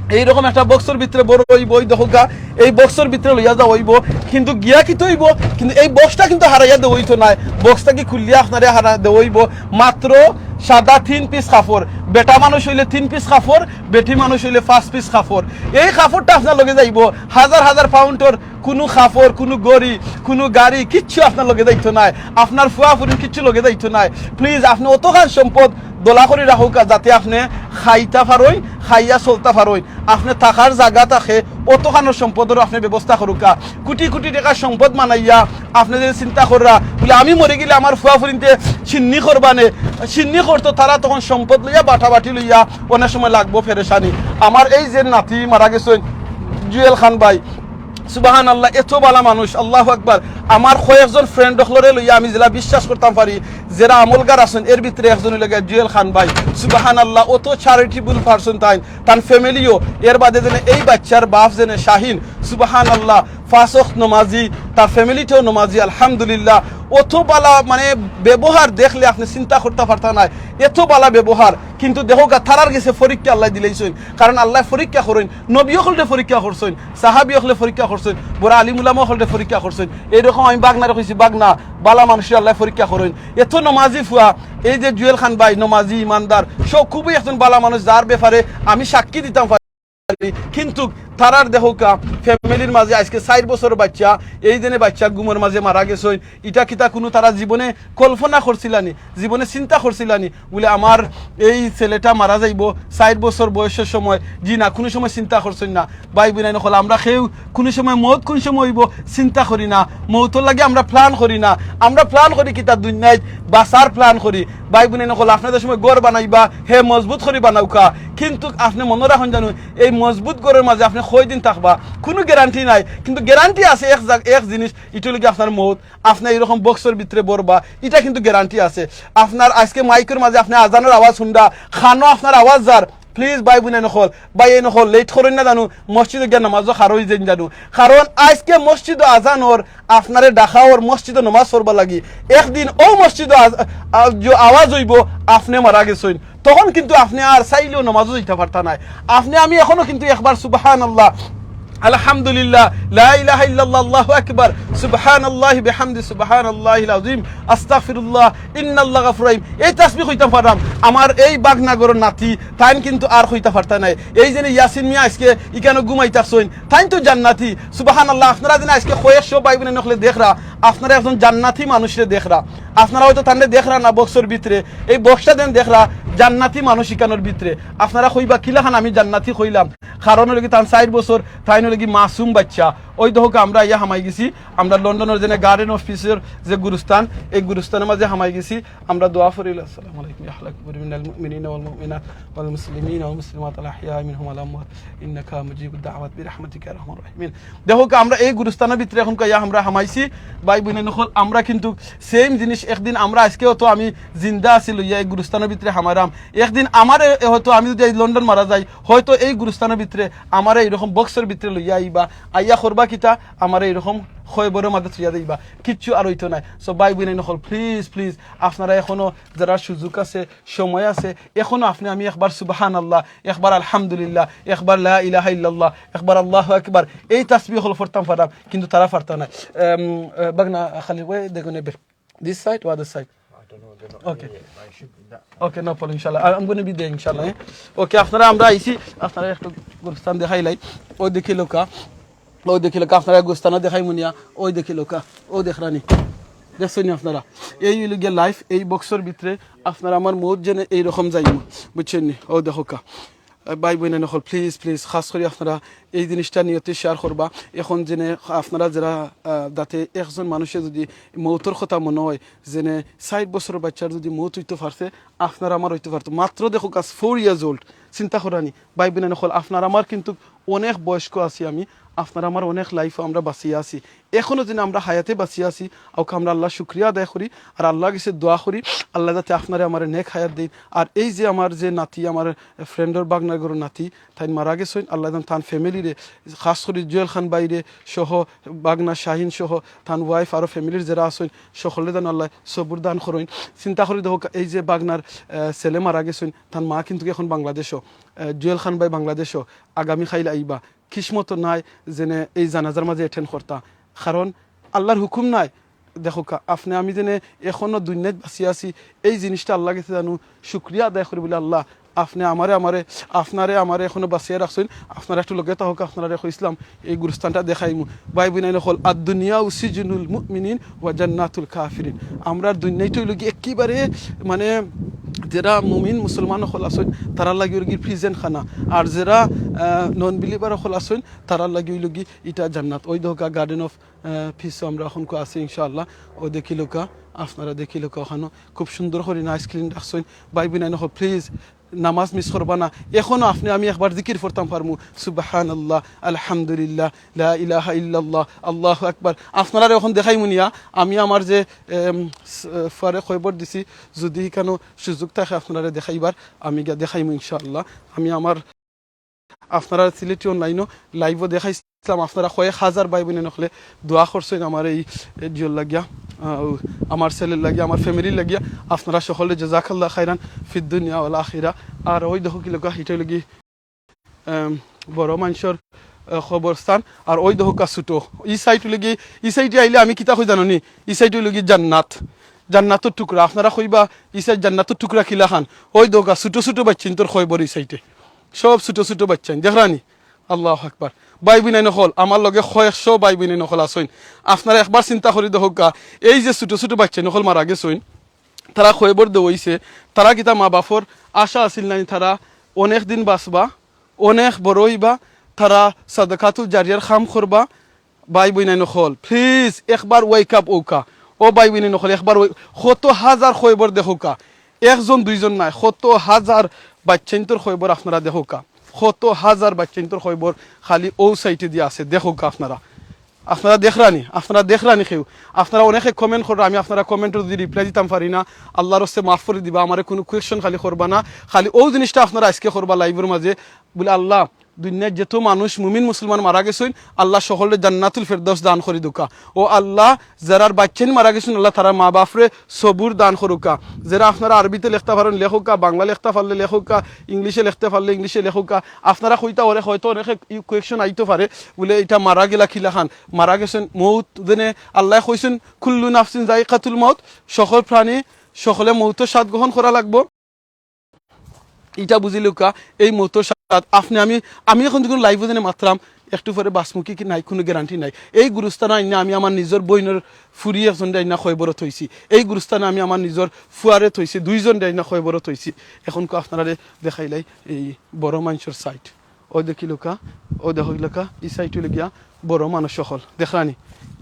এইরকম একটা বক্সর ভিতরে ভরা অইবো, ওই দেখউক্কা, এই বক্সর ভিতরে লইয়া যাওয়া অইবো। কিন্তু গিয়া কিতা অইবো, কিন্তু এই বক্সটা কিন্তু হারাইয়া দেওয়া অইতো নায়, বক্সটা কি খুলিয়া আপনারে হারা দেওয়া অইবো। মাত্র সাদা তিন পিস কাপড়, বেটা মানুষ অইলে তিন পিস কাপড়, বেটি মানুষ অইলে পাঁচ পিস কাপড়। এই কাপড়টা আপনার লগে যাইবো, হাজার হাজার পাউন্ডর কুনু কাপড়, কুনু ঘড়ি, কুনু গাড়ি, কিচ্ছু আপনার লগে যাইতো নায়। আপনার ফুয়া ফুরিন কিচ্ছু লগে যাইতো নায়। Please, আপনে অতখান সম্পদ দলা করি রাখউক্কা, যাতে আপনে খাইতা পারইন, খাইয়া চলতা পারইন। আপনে থাকার জাগা থাকে, অতখানর সম্পদর আপনে ব্যবস্থা করউক্কা। কোটি কোটি টেকার সম্পদ বানাইয়া আপনে যে চিন্তা কররা, বলে, "আমি মরি গেলে আমার ফুয়া ফুরিন্তে শিন্নি করবা নে, শিন্নি করতো, তারা তখন সম্পদ লইয়া বাটাবাটি লইয়া অনেক সময় লাগবো পেরেশানি।" আমার এই যে নাতি মারা গেছইন, জুয়েল খান ভাই, সুবহানাল্লাহ, এত বালা মানুষ, আল্লাহু আকবার। আমার কয়েকজন ফ্রেন্ড অকলরে লইয়া আমি যেলা বিশ্বাস করতাম পারি, যেরা আমলগার আছইন, এর ভিতরে একজন অইলা গিয়া জুয়েল খান ভাই। সুবহানাল্লাহ, অত চ্যারিটেবল পারসন তাইন, তান ফ্যামিলিও। এর বাদে যেনে এই বাচ্চার বাপ যেনে শাহিন, সুবহানাল্লাহ, পাঁচ ওয়াক্ত নমাজি, তার ফ্যামিলিটাও নমাজি, আলহামদুলিল্লাহ। অত বালা মানে ব্যবহার দেখলে আপনে চিন্তা করতা পারতা নায়, এত বালা ব্যবহার। কিন্তু দেখউক্কা, তারার গেছে পরীক্ষা আল্লায় দিলাইছইন, কারণ আল্লায় পরীক্ষা করইন, নবী অকলরে পরীক্ষা করছইন, সাহাবি অকলে পরীক্ষা করছইন, বড় আলিম উলামা অকলরে পরীক্ষা করছইন। এইরকম আমি বাগনারে কইছি, "বাগনা, বালা মানুষরে আল্লায় পরীক্ষা করইন।" এত নমাজি ফুয়া, এই যে জুয়েল খান ভাই, নমাজি, ইমানদার, সব খুবই একজন বালা মানুষ, যার ব্যাপারে আমি সাক্ষী দিতাম পারি। কিন্তু তারার দেখউক্কা, ফ্যামিলির মাঝে আজকে চাইর বছর বাচ্চা, এই দিনে বাচ্চা ঘুমর মাঝে মারা গেছইন। ইটা কিতা কুনু তারা জীবনে কল্পনা করছিলানি, জীবনে চিন্তা করছিলানি? বলে, "আমার এই ছেলেটা মারা যাইবো চাইর বছর বয়সর সময়।" জি না, কুনু সময় চিন্তা করছইন না। ভাই বইনাইন অকল, আমরা কেউ কুনু সময় মউত কুন সময় অইবো চিন্তা করি না, মউতর লাগি আমরা প্ল্যান করি না। আমরা প্ল্যান করি কিতা, দুনিয়াত বাঁচার প্ল্যান করি। ভাই বইনাইন অকল, আপনে যে সময় ঘর বানাইবা, হে মজবুত করি বানাউক্কা, কিন্তু আপনে মনো রাখইন জানু, এই মজবুত ঘরর মাঝে আপনে কয়দিন থাকবা, কুনু গ্যারান্টি নাই। কিন্তু গ্যারান্টি আছে এক জাগ-, এক জিনিস, ইটা অইলো গি আপনার মউত। আপনে এইরকম বক্সর ভিতরে ভরবা, ইটা কিন্তু গ্যারান্টি আছে। আপনার আজকে মাইকর মাঝে আপনে আজানর আওয়াজ হুনরা, কানো আপনার আওয়াজ যার, please ভাই বইনাইন অকল, ভাইয়াইন অকল, লেট করইন না জানু, মসজিদো গিয়া নমাজো খাড়া অইযাইন জানু। কারণ আজকে মসজিদো আজান অর, আপনারে ডাকা অর মসজিদো নমাজ পড়বার লাগি। একদিন অউ মসজিদো আজ-, আ-, যে আওয়াজ অইবো, আপনে মারা গেছইন, তখন কিন্তু আপনে আর চাইলেও নমাজো যাইতা পারতা নায়। আপনে আমি এখনো কিন্তু একবার সুবহানাল্লাহ, আলহামদুলিল্লাহ, লা ইলাহা ইল্লাল্লাহ, আল্লাহু আকবার, সুবহানাল্লাহি বিহামদি, সুবহানাল্লাহিল আযীম, আস্তাগফিরুল্লাহ, ইন্নাল্লাহা গাফুরুর রাহিম, এই তাসবিহ কইতাম পাররাম। আমার এই বাগনাঘরর নাতি, তাইন কিন্তু আর কইতা পারতা নায়। এই যে ইয়াসিন মিয়া আজকে ইকানো ঘুমাই থাকছইন, তাইন তো জান্নাতি। সুবহানাল্লাহ, আপনারা যেন আজকে কয়েকশো ভাই বইনাইন অকলে দেখরা, আপনারা একজন জান্নাতি মানুষরে দেখরা। আপনারা হয়তো তানরে দেখরা না বক্সর ভিতরে, এই বক্সটা যেন দেখরা, জান্নাতি মানুষ ইকানোর ভিতরে। আপনারা কইবা, "কিলাখান আমি জান্নাতি কইলাম?" কারণ অইলো গি তান চাইর বছর, তাইন অইলো গি মাসুম বাচ্চা। ওই দেখউক্কা, আমরা আইয়া হামাই গেছি, আমরা লন্ডনর যেনে গার্ডেন অফ পিসর যে গুরুস্থান, এই গুরুস্থানর মাঝে হামাই গেছি। আমরা দোয়া পড়ি, "আসসালামু আলাইকুম ইয়া আহলাল কুবুরি মিনাল মুমিনিনা ওয়াল মুমিনাত ওয়াল মুসলিমিনা ওয়াল মুসলিমাত আল আহইয়া মিনহুম ওয়াল আমওয়াত ইন্নাকা মুজিবুদ দাওয়াত বিরাহমাতিকা ইয়া আরহামার রাহিমিন।" দেখউক্কা, আমরা এই গুরুস্থানর ভিতরে এখন আইয়া আমরা হামাইছি। ভাই বইনাইন অকল, আমরা কিন্তু সেম জিনিস একদিন আমরা আজকেও তো আমি জিন্দা আছি লইয়া এই গুরুস্থানর ভিতরে হামাইরাম। একদিন আমারে হয়তো আমি যদি এই লন্ডন মারা যাই, হয়তো এই গুরুস্থানর ভিতরে আমারে এইরকম বক্সর ভিতরে লইয়া আইবা, আইয়া করবা কিতা, আমারে এইরকম কবরর মাঝে থইয়া যাইবা, কিচ্ছু আর অইতো নায়। So ভাই বইনাইন অকল, please, please, আপনারা এখনো যারা সুযোগ আছে, সময় আছে, এখনো আপনে আমি একবার সুবহানাল্লাহ, একবার আলহামদুলিল্লাহ, একবার লা ইলাহা ইল্লাল্লাহ, একবার আল্লাহু আকবার, এই তাসবিহ অকল পড়তাম পাররাম, কিন্তু তারা পারতা নায়। এম, এ, বাগনা খালি ওই দেখুন এবার। This side or other side? Okay. Okay, no problem, ইনশাআল্লাহ। I- I'm gonna be there, ইনশাআল্লাহ, হ্যাঁ? Okay, আপনারা, আমরা আইছি, আপনারা একটু গুরুস্থান দেখাইলাই। ওই দেখিলাউক্কা, ওই দেখিলাউক্কা, আপনারা গুরুস্থানও দেখাইমু নিয়া, ওই দেখিলাউক্কা, ও দেখরানি। দেখছইন নি আপনারা? এই অইলো গিয়া life, এই বক্সর ভিতরে আপনারা আমার মউত যেনে এইরকম যাইমু, বুঝছইন নি? ও দেখউক্কা। আহ, ভাই বইনাইন অকল, please, please, খাছ করি আপনারা এই জিনিসটা নিয়তে share করবা। এখন যেনে আপনারা যেরা, আহ, যাতে একজন মানুষে যদি মউতর কথা মনো অয়, যেনে ষাইট বছরর বাইচ্চার যদি মউত অইতো পারছে, আপনার আমার অইতো পারতো। মাত্র দেখউক্কা, আজ four years old। চিন্তা কররানি, ভাই বইনাইন অকল, আপনার আমার কিন্তু অনেক বয়স্ক আছি আমি, আপনার আমার অনেক life-ও আমরা বাঁচিয়া আছি। এখনো যেনে আমরা হায়াতে বাঁচিয়া আছি, অউক্কা আমরা আল্লার শুকরিয়া আদায় করি, আর আল্লার গেছে দোয়া করি, আল্লায় যাতে আপনারে আমারে নেক হায়াত দেইন। আর এই যে আমার যে নাতি, আমার friend-র বাগনার ঘরর নাতি, তাইন মারা গেছইন। আল্লায় যেন তান family-রে, খাছ করি জুয়েল খান ভাইরে সহ, বাগনা শাহিন সহ, তান wife আরো family-র যেরা আছইন, সকলরে যেন আল্লায় সবুর দান করইন। চিন্তা করি দেখউক্কা, এই যে বাগনার, আহ, ছেলে মারা গেছইন, তান মা কিন্তু এখন বাংলাদেশো, আহ, জুয়েল খান ভাই বাংলাদেশো, আগামী কাইল আইবা। কিসমতো নাই যেনে এই জানাজার মাঝে attend করতা, কারণ আল্লার হুকুম নাই। দেখউক্কা, আপনে আমি যেনে এখনো দুনিয়াত বাঁচিয়া আছি, এই জিনিসটা আল্লার গেছে জানু শুকরিয়া আদায় করি বলে, আল্লাহ, আপনে আমারে, আমারে, আপনারে আমারে এখনো বাঁচিয়া রাখছইন। আপনারা একটু লগে থাকউক্কা, আপনারারে কইছলাম এই গুরুস্থানটা দেখাইমু। ভাই বইনাইন অকল, আদ দুনিয়া সিজনুল মুমিনিন ওয়া জান্নাতুল কাফিরিন। আমরার দুনিয়াটা অইলো গি একেবারে, মানে, যেরা মুমিন মুসলমান অকল আছইন, তারার লাগি অইলো গি prison খানা, আর যেরা, আহ, non believer অকল আছইন, তারার লাগি অইলো গি ইটা জান্নাত। ওই দেখউক্কা, Garden of, আহ, Peace-ও আমরা অখনকু আছি ইনশাআল্লাহ। ও দেখিলাউক্কা, আপনারা দেখিলাউক্কা, অখানো খুব সুন্দর করি nice clean রাখছইন। ভাই বইনাইন অকল, please, নামাজ miss করবা না। এখনো আপনে আমি একবার জিকির পড়তাম পারমু, সুবহানাল্লাহ, আলহামদুলিল্লাহ, লা ইলাহা ইল্লাল্লাহ, আল্লাহু আকবার। আপনারারে অখন দেখাইমু নিয়া, আমি আমার যে, এম, স-, ফুয়ারে কয়বর দিছি, যদি হিখানো সুযোগ থাকে আপনারারে দেখাইবার, আমি গিয়া দেখাইমু ইনশাআল্লাহ। আমি আমার, আপনারা সিলেটি online-ও live-ও দেখাইছলাম, আপনারা কয়েক হাজার ভাই বইনাইন অকলে দোয়া করছইন আমার এই, এই জিওর লাগিয়া, আহ, আমার ছেলের লাগিয়া, আমার family-র লাগিয়া। আপনারা সকলরে জাযাকাল্লাহ খাইরান ফিদ দুনিয়া ওয়াল আখিরা। আর ওই দেখউক্কা কিলাউক্কা, ইটা অইলো গি, আম, বড় মানষর, আহ, কবরস্থান। আর ওই দেখউক্কা ছুটো, ই side অইলো গি, ই side-এ আইলে আমি কিতা কই জানো নি? ই side অইলো গি জান্নাত, জান্নাতর টুকরা। আপনারা কইবা, "ই side জান্নাতর টুকরা কিলাখান?" ওই দেখউক্কা ছুটো ছুটো বাইচ্চাইন্তর কয়বর ই side-এ, সব ছুটো ছুটো বাইচ্চাইন, দেখরানি? আল্লাহু আকবার। ভাই বইনাইন অকল, আমার লগে কয়েকশো ভাই বইনাইন অকল আছইন। আপনারা একবার চিন্তা করি দেখউক্কা, এই যে ছুটো ছুটো বাইচ্চাইন অকল মারা গেছইন, তারা কয়বর দেওয়া অইছে, তারা কিতা মা বাফর আশা আছিল নানি তারা অনেক দিন বাঁচবা, অনেক বড় অইবা, তারা সাদাকাতুল জারিয়ার কাম করবা? ভাই বইনাইন অকল, please একবার wake up অউক্কা। ও ভাই বইনাইন অকল, একবার ওই, কত হাজার কয়বর দেখউক্কা, একজন দুইজন নায়, কত হাজার বাইচ্চাইন্তর কয়বর আপনারা দেখউক্কা, কত হাজার বাইচ্চাইন্তর কয়বর খালি অউ side-এ দিয়া আছে, দেখউক্কা আপনারা। আপনারা দেখরানি, আপনারা দেখরানি কেউ? আপনারা অনেকে comment কররা, আমি আপনারা comment-র যদি reply দিতাম পারি না, আল্লার ওয়াস্তে মাফ করি দিবা, আমারে কুনু question খালি করবা না। খালি অউ জিনিসটা আপনারা আইজকে করবা live-র মাঝে, বুলে, "আল্লাহ, দুনিয়ার যত মানুষ মুমিন মুসলমান মারা গেছইন, আল্লাহ সকলরে জান্নাতুল ফেরদাউস দান করি দেউক্কা। ও আল্লাহ, যেরার বাইচ্চাইন মারা গেছইন, আল্লাহ তারার মা বাফরে সবুর দান করউক্কা। যেরা আপনারা আরবিতে লেখতা পারইন লেখউক্কা, বাংলা লেখতা পারলে লেখউক্কা, English-এ লেখতা পারলে English-এ লেখউক্কা।" আপনারা কইতা পারে, হয়তো অনেকে ই question আইতো পারে, বুলে, "ইটা মারা গেলা কিলাখান?" মারা গেছইন, মউত যেনে আল্লায় কইছইন, "কুল্লু নাফসিন যায়িকাতুল মাউত", সকল প্রাণী, সকলে মউতর স্বাদ গ্রহণ করা লাগবো। ইটা বুঝিলাউক্কা, এই মউতর স্বাদ। আপনে আমি, আমি অখন যখন live-ও যেনে মাতরাম, একটু পরে বাঁচমু কি, কি নাই, কুনু guarantee নাই। এই গুরুস্থানো আইন্না আমি আমার নিজর বইনর ফুরি একজনরে আইন্না কয়বরো থইছি। এই গুরুস্থানো আমি আমার নিজর ফুয়ারে থইছি, দুইজনরে আইন্না কয়বরো থইছি। অখনকু আপনারারে দেখাইলাই এই বড় মানষর side। ওই দেখিলাউক্কা, ওই দেখিলাউক্কা, ই side অইলো গিয়া বড় মানুষ অকল, দেখরানি?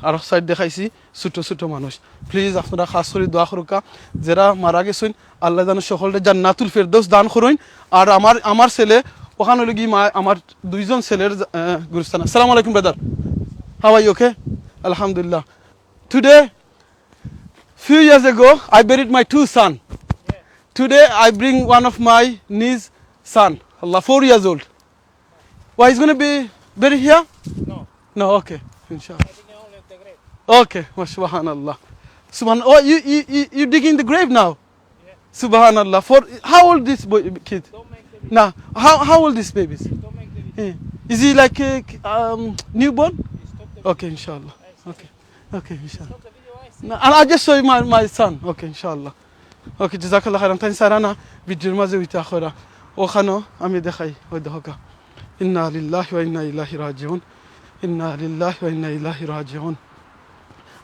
আরক side দেখাইছি, ছুটো ছুটো মানুষ। Please, আপনারা খাছ করি দোয়া করউক্কা, যেরা মারা গেছইন, আল্লায় যেন সকলরে জান্নাতুল ফেরদৌস দান করইন। আর আমার, আমার ছেলে, অখান অইলো গি মা, আমার দুইজন ছেলের, আহ, গুরুস্থান। আসসালামু আলাইকুম, brother। How are you? Okay? আলহামদুলিল্লাহ। Today, few years ago, I buried my two son. Today, I bring one of my niece son, Allah, four years old. Why, he's gonna be buried here? No. No, okay, inshallah. I think I only have the grave. Okay, wa subhanallah. Subhan-, oh, you, you, you, you digging the grave now? Yeah. Subhanallah. For, how old this boy, kid? Don't make the video. Nah, how, how old this baby is? Don't make the video. Yeah. Is he like a, um, newborn? Stop the video. Okay, inshallah. Okay. Okay, inshallah. Stop the video, I say. No, I, I just show you my, my son. Okay, inshallah. ওকে, জাযাকাল্লাহ খাইরান। তাইন সারা না ভিডিওর মাঝে উইতা করা। অখানো আমি দেখাই, ওই দেখউক্কা। ইন্না লিল্লাহি ওয়া ইন্না ইলাইহি রাজিউন। ইন্না লিল্লাহি ওয়া ইন্না ইলাইহি রাজিউন।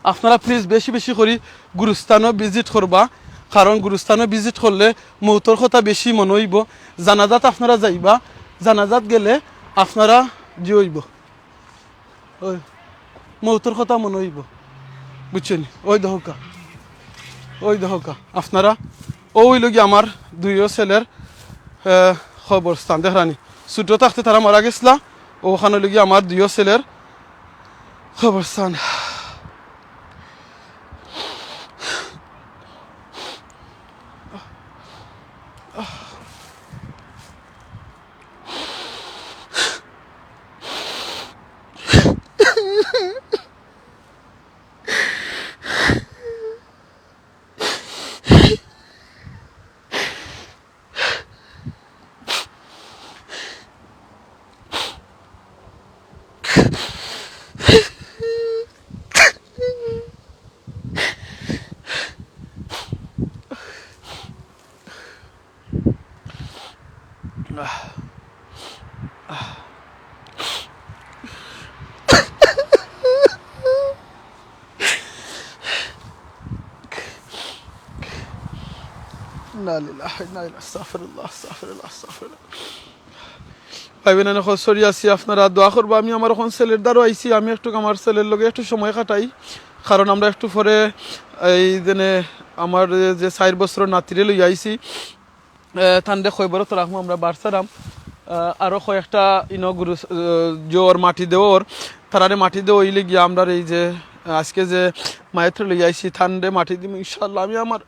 আপনারা please বেশি বেশি করি গুরুস্থানো visit করবা, কারণ গুরুস্থানো visit করলে মউতর কথা বেশি মনো অইবো। জানাজাত আপনারা যাইবা, জানাজাত গেলে আপনারা যে অইবো, ওই মউতর কথা মনো অইবো, বুঝছইন নি? ওই দেখউক্কা, ওই দেখউক্কা আপনারা, অউ অইলো গি আমার দুইও ছেলের, আহ, কবরস্থান। দেখরা নি, ছোট থাকতে তারা মারা গেছলা, অখান অইলো গি আমার দুইও ছেলের কবরস্থান। ইন্না লিল্লাহি ওয়া ইন্না ইলাইহি, আস্তাগফিরুল্লাহ, আস্তাগফিরুল্লাহ, আস্তাগফিরুল্লাহ। ভাই বইন অকল, sorry আছি, আপনারা দোয়া করবা। আমি আমার অখন ছেলের দ্বারো আইছি, আমি একটু আমার ছেলের লগে একটু সময় কাটাই, কারণ আমরা একটু পরে এই জেনে আমার যে চাইর বছরর নাতিরে লইয়া আইছি, আহ, তানরে কবরো রাখমু আমরা বারসারাম। আহ, আরো কয়েকটা ইনো গুরু, আহ, জোর মাটি দেওর, তারারে মাটি দেওয়া অইলে গিয়া আমরার এই যে, আহ, আজকে যে মায়েতরে লইয়া আইছি, তানরে মাটি দিমু ইনশাআল্লাহ। আমি আমার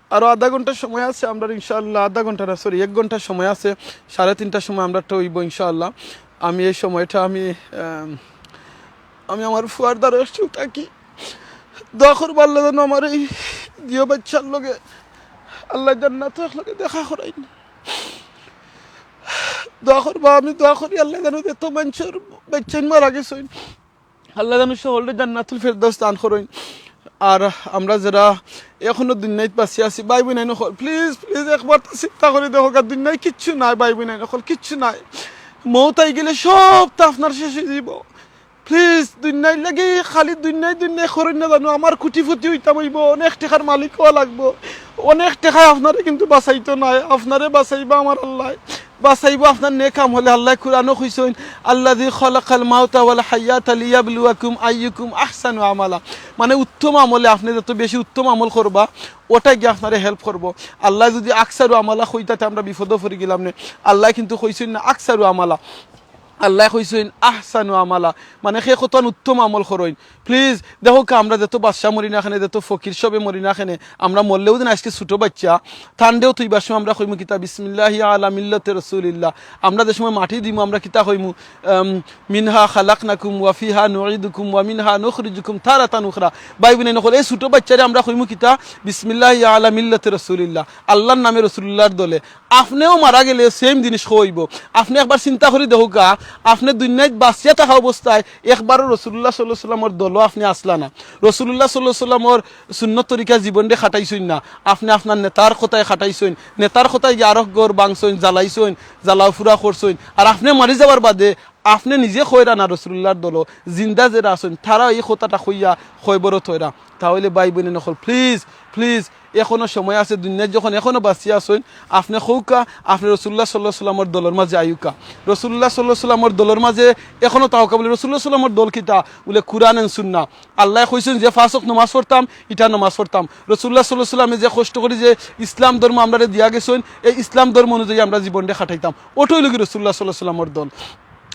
আরো আধা ঘন্টার সময় আছে আমরার ইনশাআল্লাহ, আধা ঘন্টা না, sorry, এক ঘন্টার সময় আছে, সাড়ে তিনটার সময় আমরারটা অইবো ইনশাআল্লাহ। আমি এই সময়টা আমি, আম, আমি আমার ফুয়ার দ্বারো একটু থাকি। দোয়া করবা আল্লায় যেন আমার এই দুইও বাইচ্চার লগে আল্লায় জান্নাতো একলগে দেখা করাইন। দোয়া করবা, আমি দোয়া করি আল্লায় যেন যত মানষর বাইচ্চাইন মারা গেছইন, আল্লায় যেন সকলরে জান্নাতুল ফেরদাউস দান করইন। আর আমরা যেরা অখনো দুনিয়াত বাঁচি আছি, ভাই বইনাইন অকল, please, please, একবার তো চিন্তা করি দেখউক্কা, দুনিয়াত কিচ্ছু নাই, ভাই বইনাইন অকল, কিচ্ছু নাই। মউত আইগেলে সবতা আপনার শেষ অইযিবো। Please, দুনিয়ার লাগি খালি দুনিয়া দুনিয়া করইন না জানো, আমার কোটিপতি অইতাম অইবো, অনেক টেকার মালিক অওয়া লাগবো, অনেক টেকায় আপনারে কিন্তু বাঁচাইতো নায়, আপনারে বাঁচাইবা আমার আল্লায়। বাঁচাইবো আপনার নেক আমলে। আল্লায় কুরআনো কইছইন, "আল্লাযী খালাকাল মাউতা ওয়াল হায়াতা লিয়াবলুয়াকুম আইয়ুকুম আহসানু আমালা।" মানে উত্তম আমলে আপনে যত বেশি উত্তম আমল করবা, ওটায় গিয়া আপনারে help করবো। আল্লায় যুদি আকসারু আমালা কইতা তে আমরা বিপদো পড়ি গেলাম নে। আল্লায় কিন্তু কইছইন না আকসারু আমালা, আল্লায় কইছইন আহসানু আমালা, মানে কে কতখান উত্তম আমল করইন। Please, দেখউক্কা, আমরা যত বাদশা মরি না কেনে, যত ফকির সবে মরি না কেনে, আমরা মরলেও যেন আজকে ছোট বাইচ্চা, তানরেও তো ইবার সময় আমরা কইমু কিতা, "বিসমিল্লাহি আলা মিল্লাতি রাসূলিল্লাহ।" আমরা যে সময় মাটি দিমু, আমরা কিতা কইমু? আম, "মিনহা খালাকনাকুম ওয়া ফিহা নুঈদুকুম ওয়া মিনহা নুখরিজুকুম তারাতান উখরা।" ভাই বইনাইন অকল, এই ছোট বাইচ্চারে আমরা কইমু কিতা? "বিসমিল্লাহি আলা মিল্লাতি রাসূলিল্লাহ।" আল্লার নামে, রসুলুল্লাহর দলে। আপনেও মারা গেলে same জিনিস অইবো। আপনে একবার চিন্তা করি দেখউক্কা, আপনে দুনিয়াত বাঁচিয়া থাকা অবস্থায় একবারও রসুলুল্লাহ সাল্লাল্লাহু আলাইহি ওয়াসাল্লামর দলো আপনে আছলা না, রসুলুল্লাহ সাল্লাল্লাহু আলাইহি ওয়াসাল্লামর সুন্নত তরিকা জীবনরে কাটাইছইন না। আপনে আপনার নেতার কথায় কাটাইছইন, নেতার কথায় গিয়া আরক ঘর ভাঙছইন, জ্বালাইছইন, জ্বালাও-পুড়া করছইন। আর আপনে মারি যাওয়ার বাদে আপনে নিজে কইরা না রসুলুল্লাহর দলো, জিন্দা যেরা আছইন, তারা এই কথাটা কইয়া কবরো থইরা। তা অইলে ভাই বইনাইন অকল, please, please, অখনো সময় আছে, দুনিয়াত যখন অখনো বাঁচিয়া আছইন, আপনে কউক্কা, আপনে রসুলুল্লাহ সাল্লাল্লাহু আলাইহি ওয়াসাল্লামর দলর মাঝে আইউক্কা। রসুলুল্লাহ সাল্লাল্লাহু আলাইহি ওয়াসাল্লামর দল কিতা? অখনো থাকউক্কা। বলে, রসুলুল্লাহ সাল্লাল্লাহু আলাইহি ওয়াসাল্লামর দল কিতা? বলে, কুরআন and সুন্নাহ। আল্লায় কইছইন যে পাঁচ ওয়াক্ত নমাজ পড়তাম, ইটা নমাজ পড়তাম। রসুলুল্লাহ সাল্লাল্লাহু আলাইহি ওয়াসাল্লামে যে কষ্ট করি যে ইসলাম ধর্ম আমরারে দিয়া গেছইন, এই ইসলাম ধর্ম অনুযায়ী আমরা জীবনটা কাটাইতাম। ওটা অইলো গি রসুলুল্লাহ সাল্লাল্লাহু আলাইহি ওয়াসাল্লামর দল।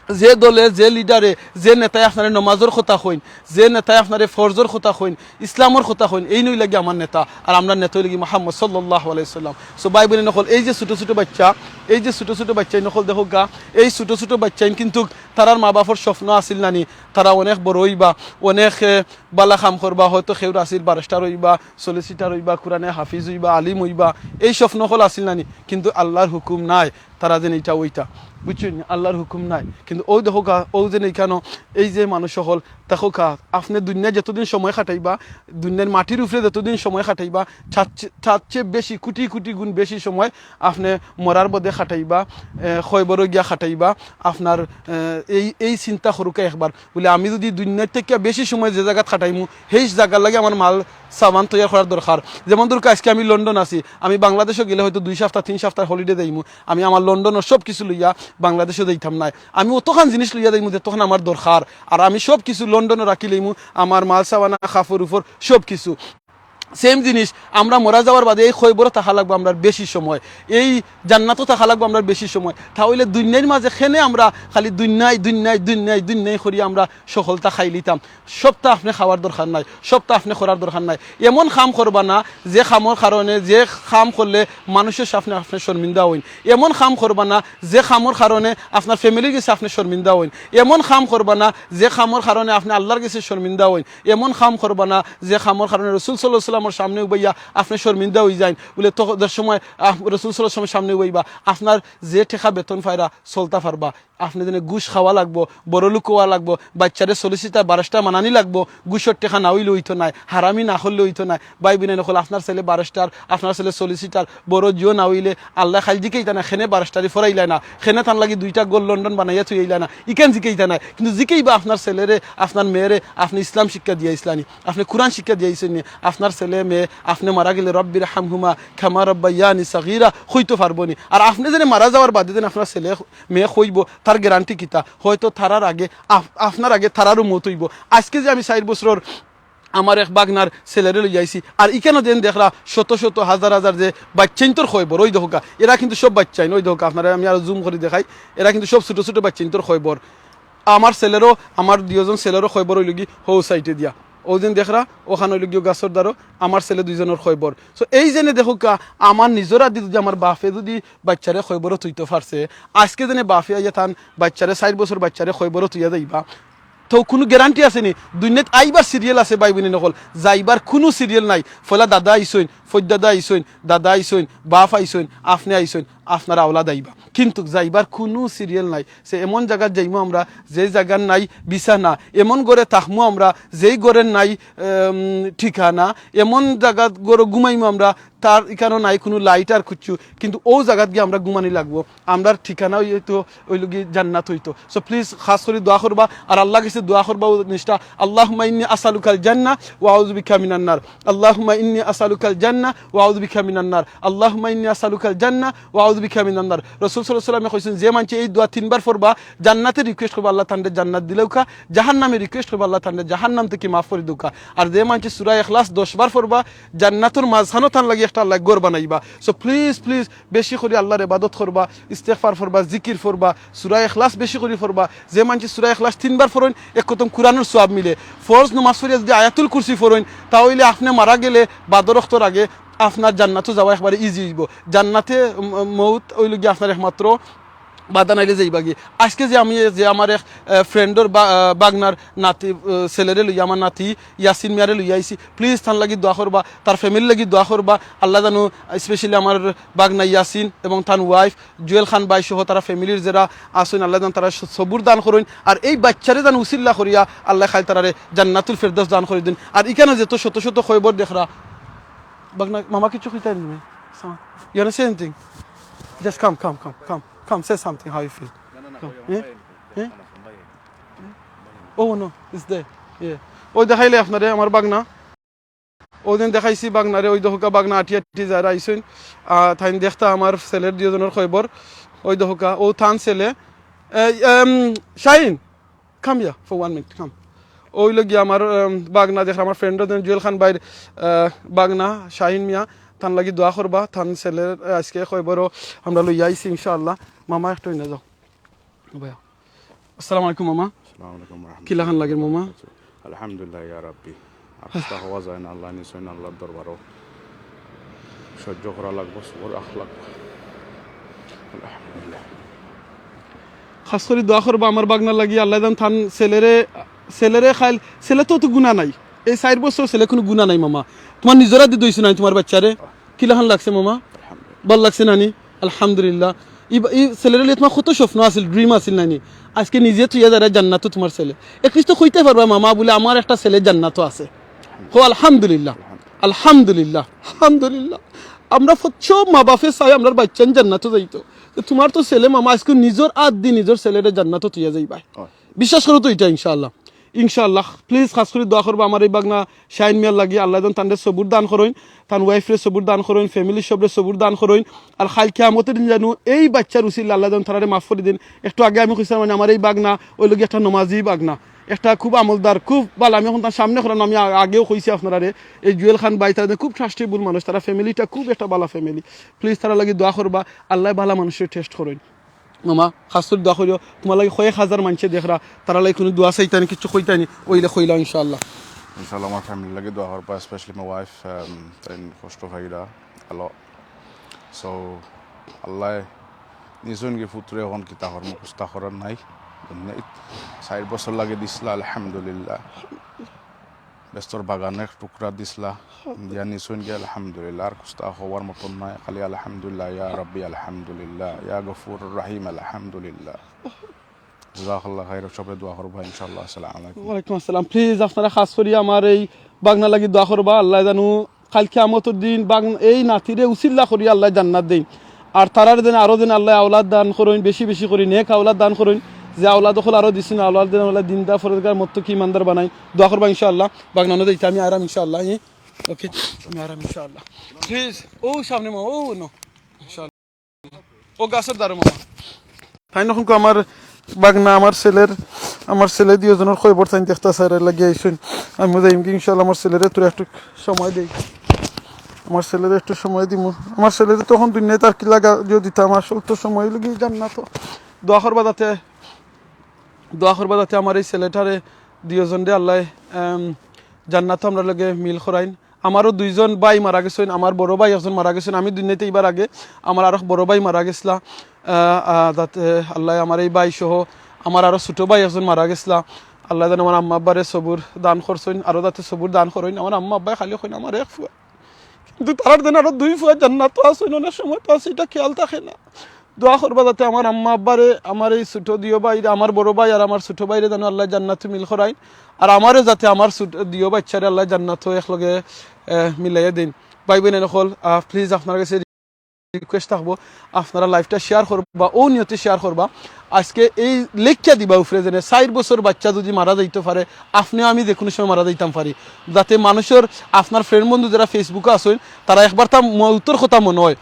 যে দলে, যে লিডারে, যে নেতায় আপনারে নমাজর কথা কইন, যে নেতায় আপনারে ফরজর কথা কইন, ইসলামর কথা কইন, এইন অইলা গি আমার নেতা। আর আমরার নেতা অইলা গি মুহাম্মদ সাল্লাল্লাহু আলাইহি ওয়াসাল্লাম। So ভাই বইনাইন অকল, এই যে ছোট ছোট বাইচ্চা, এই যে ছোট ছোট বাইচ্চাইন অকল দেখউক্কা, এই ছোট ছোট বাইচ্চাইন কিন্তুক তারার মা বাপর স্বপ্ন আছিল নানি, তারা অনেক বড় অইবা, অনেক, এ, বালা কাম করবা, হয়তো কেউর আছিল বারিস্টার অইবা, সলিসিটার অইবা, কোরআনে হাফিজ অইবা, আলিম অইবা, এই স্বপ্ন অকল আছিল নানি, কিন্তু আল্লার হুকুম নাই তারা যেন ইটা অইতা, বুঝছইন নি? আল্লার হুকুম নাই। কিন্তু অউ দেখউক্কা, অউ যেন ইখানো, এই যে মানুষ অকল, দেখউক্কা, আপনে দুনিয়াত যতদিন সময় কাটাইবা, দুনিয়ার মাটির উপরে যতদিন সময় কাটাইবা, তার চে-, তার চেয়ে বেশি, কোটি কোটি গুণ বেশি সময় আপনে মরার বাদে কাটাইবা, এ, কয়বরো গিয়া কাটাইবা। আপনার, এ, এই, এই চিন্তা করউক্কা একবার, বুলে, আমি যুদি দুনিয়ার থাকিয়া বেশি সময় যে জাগাত কাটাইমু, হেই জাগার লাগি আমার মাল সামান তৈয়ার করার দরকার। যেমন ধরউক্কা, আইজকে আমি লন্ডন আছি, আমি বাংলাদেশো গেলে হয়তো দুই সাপ্তা, তিন সাপ্তার holiday যাইমু, আমি আমার লন্ডনর সব কিছু লইয়া বাংলাদেশো যাইতাম নায়। আমি অতখান জিনিস লইয়া যাইমু যেতখান আমার দরকার, আর আমি সব কিছু লন্ডনো রাখিলাইমু, আমার মাল সামানা, কাপড় উপর সব কিছু। Same জিনিস, আমরা মরা যাওয়ার বাদে এই কয়বরো থাকা লাগবো আমরার বেশি সময়, এই জান্নাতো থাকা লাগবো আমরার বেশি সময়। তা অইলে দুনিয়ার মাঝে কেনে আমরা খালি দুনিয়াই, দুনিয়াই, দুনিয়াই, দুনিয়াই করি আমরা সফলতা খাইলিতাম। সবতা আপনে খাওয়ার দরকার নাই, সবতা আপনে করার দরকার নাই। এমন কাম করবা না, যে কামর কারণে, যে কাম করলে মানুষর সামনে আপনে শর্মিন্দা অইন। এমন কাম করবা না, যে কামর কারণে আপনার family-র গেছে আপনে শর্মিন্দা অইন। এমন কাম করবা না, যে কামর কারণে আপনে আল্লার গেছে শর্মিন্দা অইন। এমন কাম করবা না, যে কামর কারণে রসুল সাল্লাল্লাহু আলাইহি ওয়াসাল্লামর সামনে উবাইয়া আপনে শর্মিন্দা অইযাইন। বুলে, তো যে সময়, আহ, রসুল সাল্লাল্লাহু আলাইহি ওয়াসাল্লামর সামনে উবাইবা, আপনার যে টেকা বেতন পাইরা চলতা পারবা, আপনে যেন ঘুষ খাওয়া লাগবো, বড় লোক অওয়া লাগবো, বাইচ্চারে সলিসিটার, বারিস্টার বানানি লাগবো, ঘুষর টেকা না অইলে অইতো নায়, হারামি না করলে অইতো নায়। ভাই বইনাইন অকল, আপনার ছেলে বারিস্টার, আপনার ছেলে সলিসিটার, বড় জিও না অইলে আল্লায় কাইল জিকাইতা নায়, কেনে বারিস্টারি পড়াইলায় না, কেনে তান লাগি দুইটা ঘর লন্ডন বানাইয়া থুইলায় না, ইখান জিকাইতা নায়। কিন্তু জিকাইবা আপনার ছেলেরে, আপনার মেয়েরে, আপনে ইসলাম শিক্ষা দিয়া আইছলানি, আপনে কোরআন শিক্ষা দিয়া আইছইন নি, আপনার ছেলে মেয়ে, আপনে মারা গেলে "রব্বির হামহুমা কামা রব্বাইয়ানি সাগীরা" কইতো পারবো নি। আর আপনে যেন মারা যাওয়ার বাদে যেন আপনার ছেলে মেয়ে কইবো, তার guarantee কিতা? হয়তো তারার আগে আপ-, আপনার আগে তারারও মউত অইবো। আইজকে যে আমি চাইর বছরর আমার এক বাগনার ছেলেরে লইয়া আইছি, আর ইখানো যেন দেখরা শত শত হাজার হাজার যে বাইচ্চাইন্তর কয়বর, অউ দেখউক্কা, এরা কিন্তু সব বাইচ্চাইন, অউ দেখউক্কা, আপনারে আমি আরো zoom করি দেখাই, এরা কিন্তু সব ছোট ছোট বাইচ্চাইন্তর কয়বর। আমার ছেলেরও, আমার দুইজন ছেলেরও কয়বর অইলোগি হউ side-এ দিয়া। অউ যেন দেখরা, অখান অইলোগি গাছর দ্বারো আমার ছেলে দুইজনর কয়বর। So, এই যেনে দেখউক্কা, আমার নিজর আদি যুদি আমার বাপে যুদি বাইচ্চারে কয়বরো থুইতো পারছে, আইজকে যেনে বাপে আইয়া তান বাইচ্চারে, চাইর বছর বাইচ্চারে কয়বরো থুইয়া যাইবা, তো কুনু guarantee আছে নি? দুনিয়াত আইবার serial আছে, ভাই বইনাইন অকল, যাইবার কুনু serial নাই। পয়লা দাদা আইছইন, ফইরদাদা আইছইন, দাদা আইছইন, বাপ আইছইন, আপনে আইছইন, আপনার আওলাদ আইবা। কিন্তু যাইবার কুনু serial নাই। সে এমন জাগাত যাইমু আমরা, যে জাগার নাই বিছানা, এমন ঘরে থাকমু আমরা, যেই ঘরের নাই, উম, ঠিকানা, এমন জাগাত ঘরো ঘুমাইমু আমরা, তার ইখানো নাই কুনু light আর কিচ্ছু, কিন্তু অউ জাগাত গিয়া আমরা ঘুমানি লাগবো। আমরার ঠিকানা অইতো, অইলোগি জান্নাত অইতো। So please, খাছ করি দোয়া করবা, আর আল্লার গেছে দোয়া করবা অউ জিনিসটা, "আল্লাহুম্মা ইন্নী আসআলুকাল জান্নাহ ওয়া আউযু বিকা মিনান নার। আল্লাহুম্মা ইন্নী আসআলুকাল জান্নাহ ওয়া আউযু বিকা মিনান নার। আল্লাহুম্মা ইন্নী আসআলুকাল জান্নাহ ওয়া আউযু বিকা মিনান নার।" রসুল সাল্লাল্লাহু আলাইহি ওয়াসাল্লামে কইছইন, যে মানষে এই দোয়া তিনবার পড়বা, জান্নাতে request করবা, "আল্লাহ তানরে জান্নাত দিলাউক্কা, জাহান্নামে request করবা, আল্লাহ তানরে জাহান্নাম থাকি মাফ করি দেউক্কা।" আর যে মানষে সূরা ইখলাস দশ বার পড়বা, জান্নাতর মাঝখানো তান লাগি একটা আল্লায় ঘর বানাইবা। So please, please, বেশি করি আল্লার ইবাদত করবা, ইস্তেগফার পড়বা, জিকির পড়বা, সূরা ইখলাস বেশি করি পড়বা। যে মানষে সূরা ইখলাস তিনবার পড়ইন, এক খতম কুরআনর সওয়াব মিলে। ফরজ নমাজ পড়িয়া যুদি আয়াতুল কুরসি পড়ইন, তা অইলে আপনে মারা গেলে বাদর অক্তর আগে আপনার জান্নাতো যাওয়া একবারে easy অইবো। জান্নাতে, উম, মউত অইলোগি আপনার একমাত্র বাধা নাইলে যাইবাগি। আইজকে যে আমি যে আমার এক, আহ, friend-র বা-, আহ, বাগনার নাতি, আহ, ছেলেরে লইয়া, আমার নাতি ইয়াসিন মিয়ারে লইয়া আইছি, please তান লাগি দোয়া করবা, তার family লাগি দোয়া করবা। আল্লায় জানু specially আমার বাগনা ইয়াসিন এবং তান wife জুয়েল খান ভাই সহ তারা family-র যেরা আছইন, আল্লায় জানু তারারে স-, সবুর দান করইন। আর এই বাইচ্চারে জানু উসিল্লা করিয়া আল্লায় খাইল তারারে জান্নাতুল ফেরদৌস দান করি দিন। আর ইখানো যেতো শত শত কয়বর দেখরা, বাগনা, মামা কিচ্ছু কইতা নি? You wanna say anything? Just come, come, come, come, come, say something, how you feel? Come. Eh? Eh? Oh no, it's there. Yeah. অউ দেখাইলে আপনারে আমার বাগনা। অউ দিন দেখাইছি বাগনারে, অউ দেখউক্কা বাগনা আটি আটি যারা আইছইন। আহ, তাইন দেখতা আমার ছেলের দুইজনর কয়বর। অউ দেখউক্কা, অউ তান ছেলে। এই, উম, Shahin, come here for one minute, come. অউ অইলোগি আমার, উম, বাগনা দেখরা, আমার friend জুয়েল খান ভাইর, আহ, বাগনা শাহিন মিয়া, তান লাগি দোয়া করবা, তান ছেলের, আহ, আইজকে কয়বরো আমরা লইয়া আইছি ইনশাআল্লাহ। মামা একটু অইন্যে যাও। ভাইয়া। আসসালামু আলাইকুম মামা। আসসালামু আলাইকুম ওয়া রাহমাতুল্লাহ। কিলাখান লাগের মামা? আলহামদুলিল্লাহ ইয়া রাব্বি। আর কিতা কওয়া যায় না, আল্লায় নিছইন, আল্লার দরবারো সহ্য করা লাগবো, সবর রাখা লাগবো। আলহামদুলিল্লাহ। খাছ করি দোয়া করবা আমার বাগনার লাগি, আল্লায় যেন তান ছেলেরে, ছেলেরে খাইল, ছেলে তো অত গুনা নাই, এই চাইর বছর ছেলে কুনু গুনা নাই মামা। তুমার নিজর আতদি ধইছো না নি তুমার বাইচ্চারে? কিলাখান লাগছে মামা? আলহামদুলিল্লাহ। ভালা লাগছে না নি? আলহামদুলিল্লাহ। ই বা-, ই ছেলেরে লইয়া তুমার কত স্বপ্ন আছিল, dream আছিল না নি? আইজকে নিজে থুইয়া যারা জান্নাতো তুমার ছেলে। At least তো কইতায় পারবা মামা বুলে আমার একটা ছেলে জান্নাতো আছে। কও আলহামদুলিল্লাহ। আলহামদুলিল্লাহ। আলহামদুলিল্লাহ। আমরা প্রত্যেক মা বাপে চাই আমরার বাইচ্চাইন জান্নাতো যাইতো। তো তুমার তো ছেলে মামা আইজকে নিজর আতদি নিজর ছেলেরে জান্নাতো থুইয়া যাইবায়। অয়। বিশ্বাস করো তো ইটা ইনশাআল্লাহ। ইনশাআল্লাহ, please খাছ করি দোয়া করবা আমার এই বাগনা শাহিন মিয়ার লাগি। আল্লায় যেন তানরে সবুর দান করইন, তান wife রে সবুর দান করইন, family সবরে সবুর দান করইন। আর খাইল কিয়ামতর দিন যেন এই বাইচ্চার উছিলায় আল্লায় যেন তারারে মাফ করি দেইন। একটু আগে আমি কইছিলাম মানে আমার এই বাগনা অইলো গি একটা নমাজি বাগনা, একটা খুব আমলদার, খুব ভালা। আমি অখন তার সামনে করলাম, আমি আ-, আগেও কইছি আপনারারে, এই জুয়েল খান ভাই তারা খুব trustable মানুষ, তারা family টা খুব একটা ভালা family। Please তারার লাগি দোয়া করবা, আল্লায় ভালা মানুষরে test করইন। মামা, খাছ করি দোয়া করিও, তুমার লাগি কয়েক হাজার মানষে দেখরা, তারার লাগি কুনু দোয়া চাইতায় নি, কিচ্ছু কইতায় নি, অইলে কইলাও ইনশাআল্লাহ। ইনশাআল্লাহ, আমার family র লাগি দোয়া করবা, especially my wife, um, তাইন কষ্ট পাইরা, হ্যালো। So, আল্লায় নিছইন গি পুত্রে অখন কিতা করমু, কুস্তা করার নাই। দুনিয়াত চাইর বছর লাগি দিছলা, আলহামদুলিল্লাহ। বেহেস্তর বাগান এক টুকরা দিছলা, দিয়া নিছইন গি আলহামদুলিল্লাহ। আর কুস্তা কওয়ার মতন নাই, খালি আলহামদুলিল্লাহ, ইয়া রাব্বি আলহামদুলিল্লাহ, ইয়া গফুরুর রাহিম আলহামদুলিল্লাহ। জাযাকাল্লাহ খাইর, সবে দোয়া করবা ইনশাআল্লাহ। আসসালামু আলাইকুম। ওয়ালাইকুম আসসালাম। Please আপনারা খাছ করি আমার এই বাগনার লাগি দোয়া করবা। আল্লায় জানু খাইল কিয়ামতর দিন বাগ-, এই নাতিরে উছিলা করি আল্লায় জান্নাত দেইন। আর তারার যেন আরো যেন আল্লায় আওলাদ দান করইন, বেশি বেশি করি নেক আওলাদ দান করইন। যে আওলাদ অকল আরো দিছইন, আওলাদ যেন আল্লায় দিনদার, পরহেজগার, মুত্তাকি, ইমানদার বানাইন। দোয়া করবা ইনশাআল্লাহ। বাগনানো যাইতে আমি আরাম ইনশাআল্লাহ। ই, ওকে, আমি আরাম ইনশাআল্লাহ। Please, ও সামনে মা, ও নো। ইনশাআল্লাহ। ও গাছর দারু মামা। তাইন অখন আমার বাগনা, আমার ছেলের, আমার ছেলে দুইওজনর খবর তাইন দেখতা চাইরা লাগি আইছইন। আমিও যাইমগি ইনশাআল্লাহ, আমার ছেলেরে তোরা একটু সময় দেই। আমার ছেলেরে একটু সময় দিমু। আমার ছেলেরে তো অখন দুনিয়াত আর কিলা গা-, দিও দিতাম, আসল তো সময় লাগি জান্নাতো। দোয়া করবা যাতে, দোয়া করবা যাতে আমার এই ছেলেটারে দুইওজনরে আল্লায়, আম, জান্নাতো আমরার লগে মিল করাইন। আমারও দুইজন ভাই মারা গেছইন, আমার বড় ভাই একজন মারা গেছইন, আমি দুনিয়াতে আইবার আগে আমার আরক বড় ভাই মারা গেছলা। আহ, আহ, যাতে আল্লায় আমার এই ভাই সহ আমার আরো ছোট ভাই একজন মারা গেছলা। আল্লায় যেন আমার আম্মা আব্বারে সবুর দান করছইন, আরো যাতে সবুর দান করইন। আমার আম্মা আব্বায় খালি কইন আমার এক ফুয়া, কিন্তু তারার যেন আরো দুই ফুয়া জান্নাতো আছইন, অনেক সময় তো আছে, ইটা খেয়াল থাকে না। দোয়া করবা যাতে আমার আম্মা আব্বারে, আমার এই ছোট দুইও ভাইরে, আমার বড় ভাই আর আমার ছোট ভাইরে যেন আল্লায় জান্নাতো মিল করাইন, আর আমারে যাতে আমার ছোট দুইও বাইচ্চারে আল্লায় জান্নাতো একলগে, আহ, মিলাইয়া দেইন। ভাই বইন অকল, আহ, please আপনারার গেছে request থাকবো, আপনারা live টা share করবা, অউ নিয়তে share করবা। আইজকে এই লেখিয়া দিবা উপরে যেন চাইর বছর বাইচ্চা যুদি মারা যাইতো পারে, আপনেও আমি যেকুনু সময় মারা যাইতাম পারি, যাতে মানুষর, আপনার friend বন্ধু যেরা Facebook এ আছইন, তারা একবার তা মউতর কথা মনো অয়।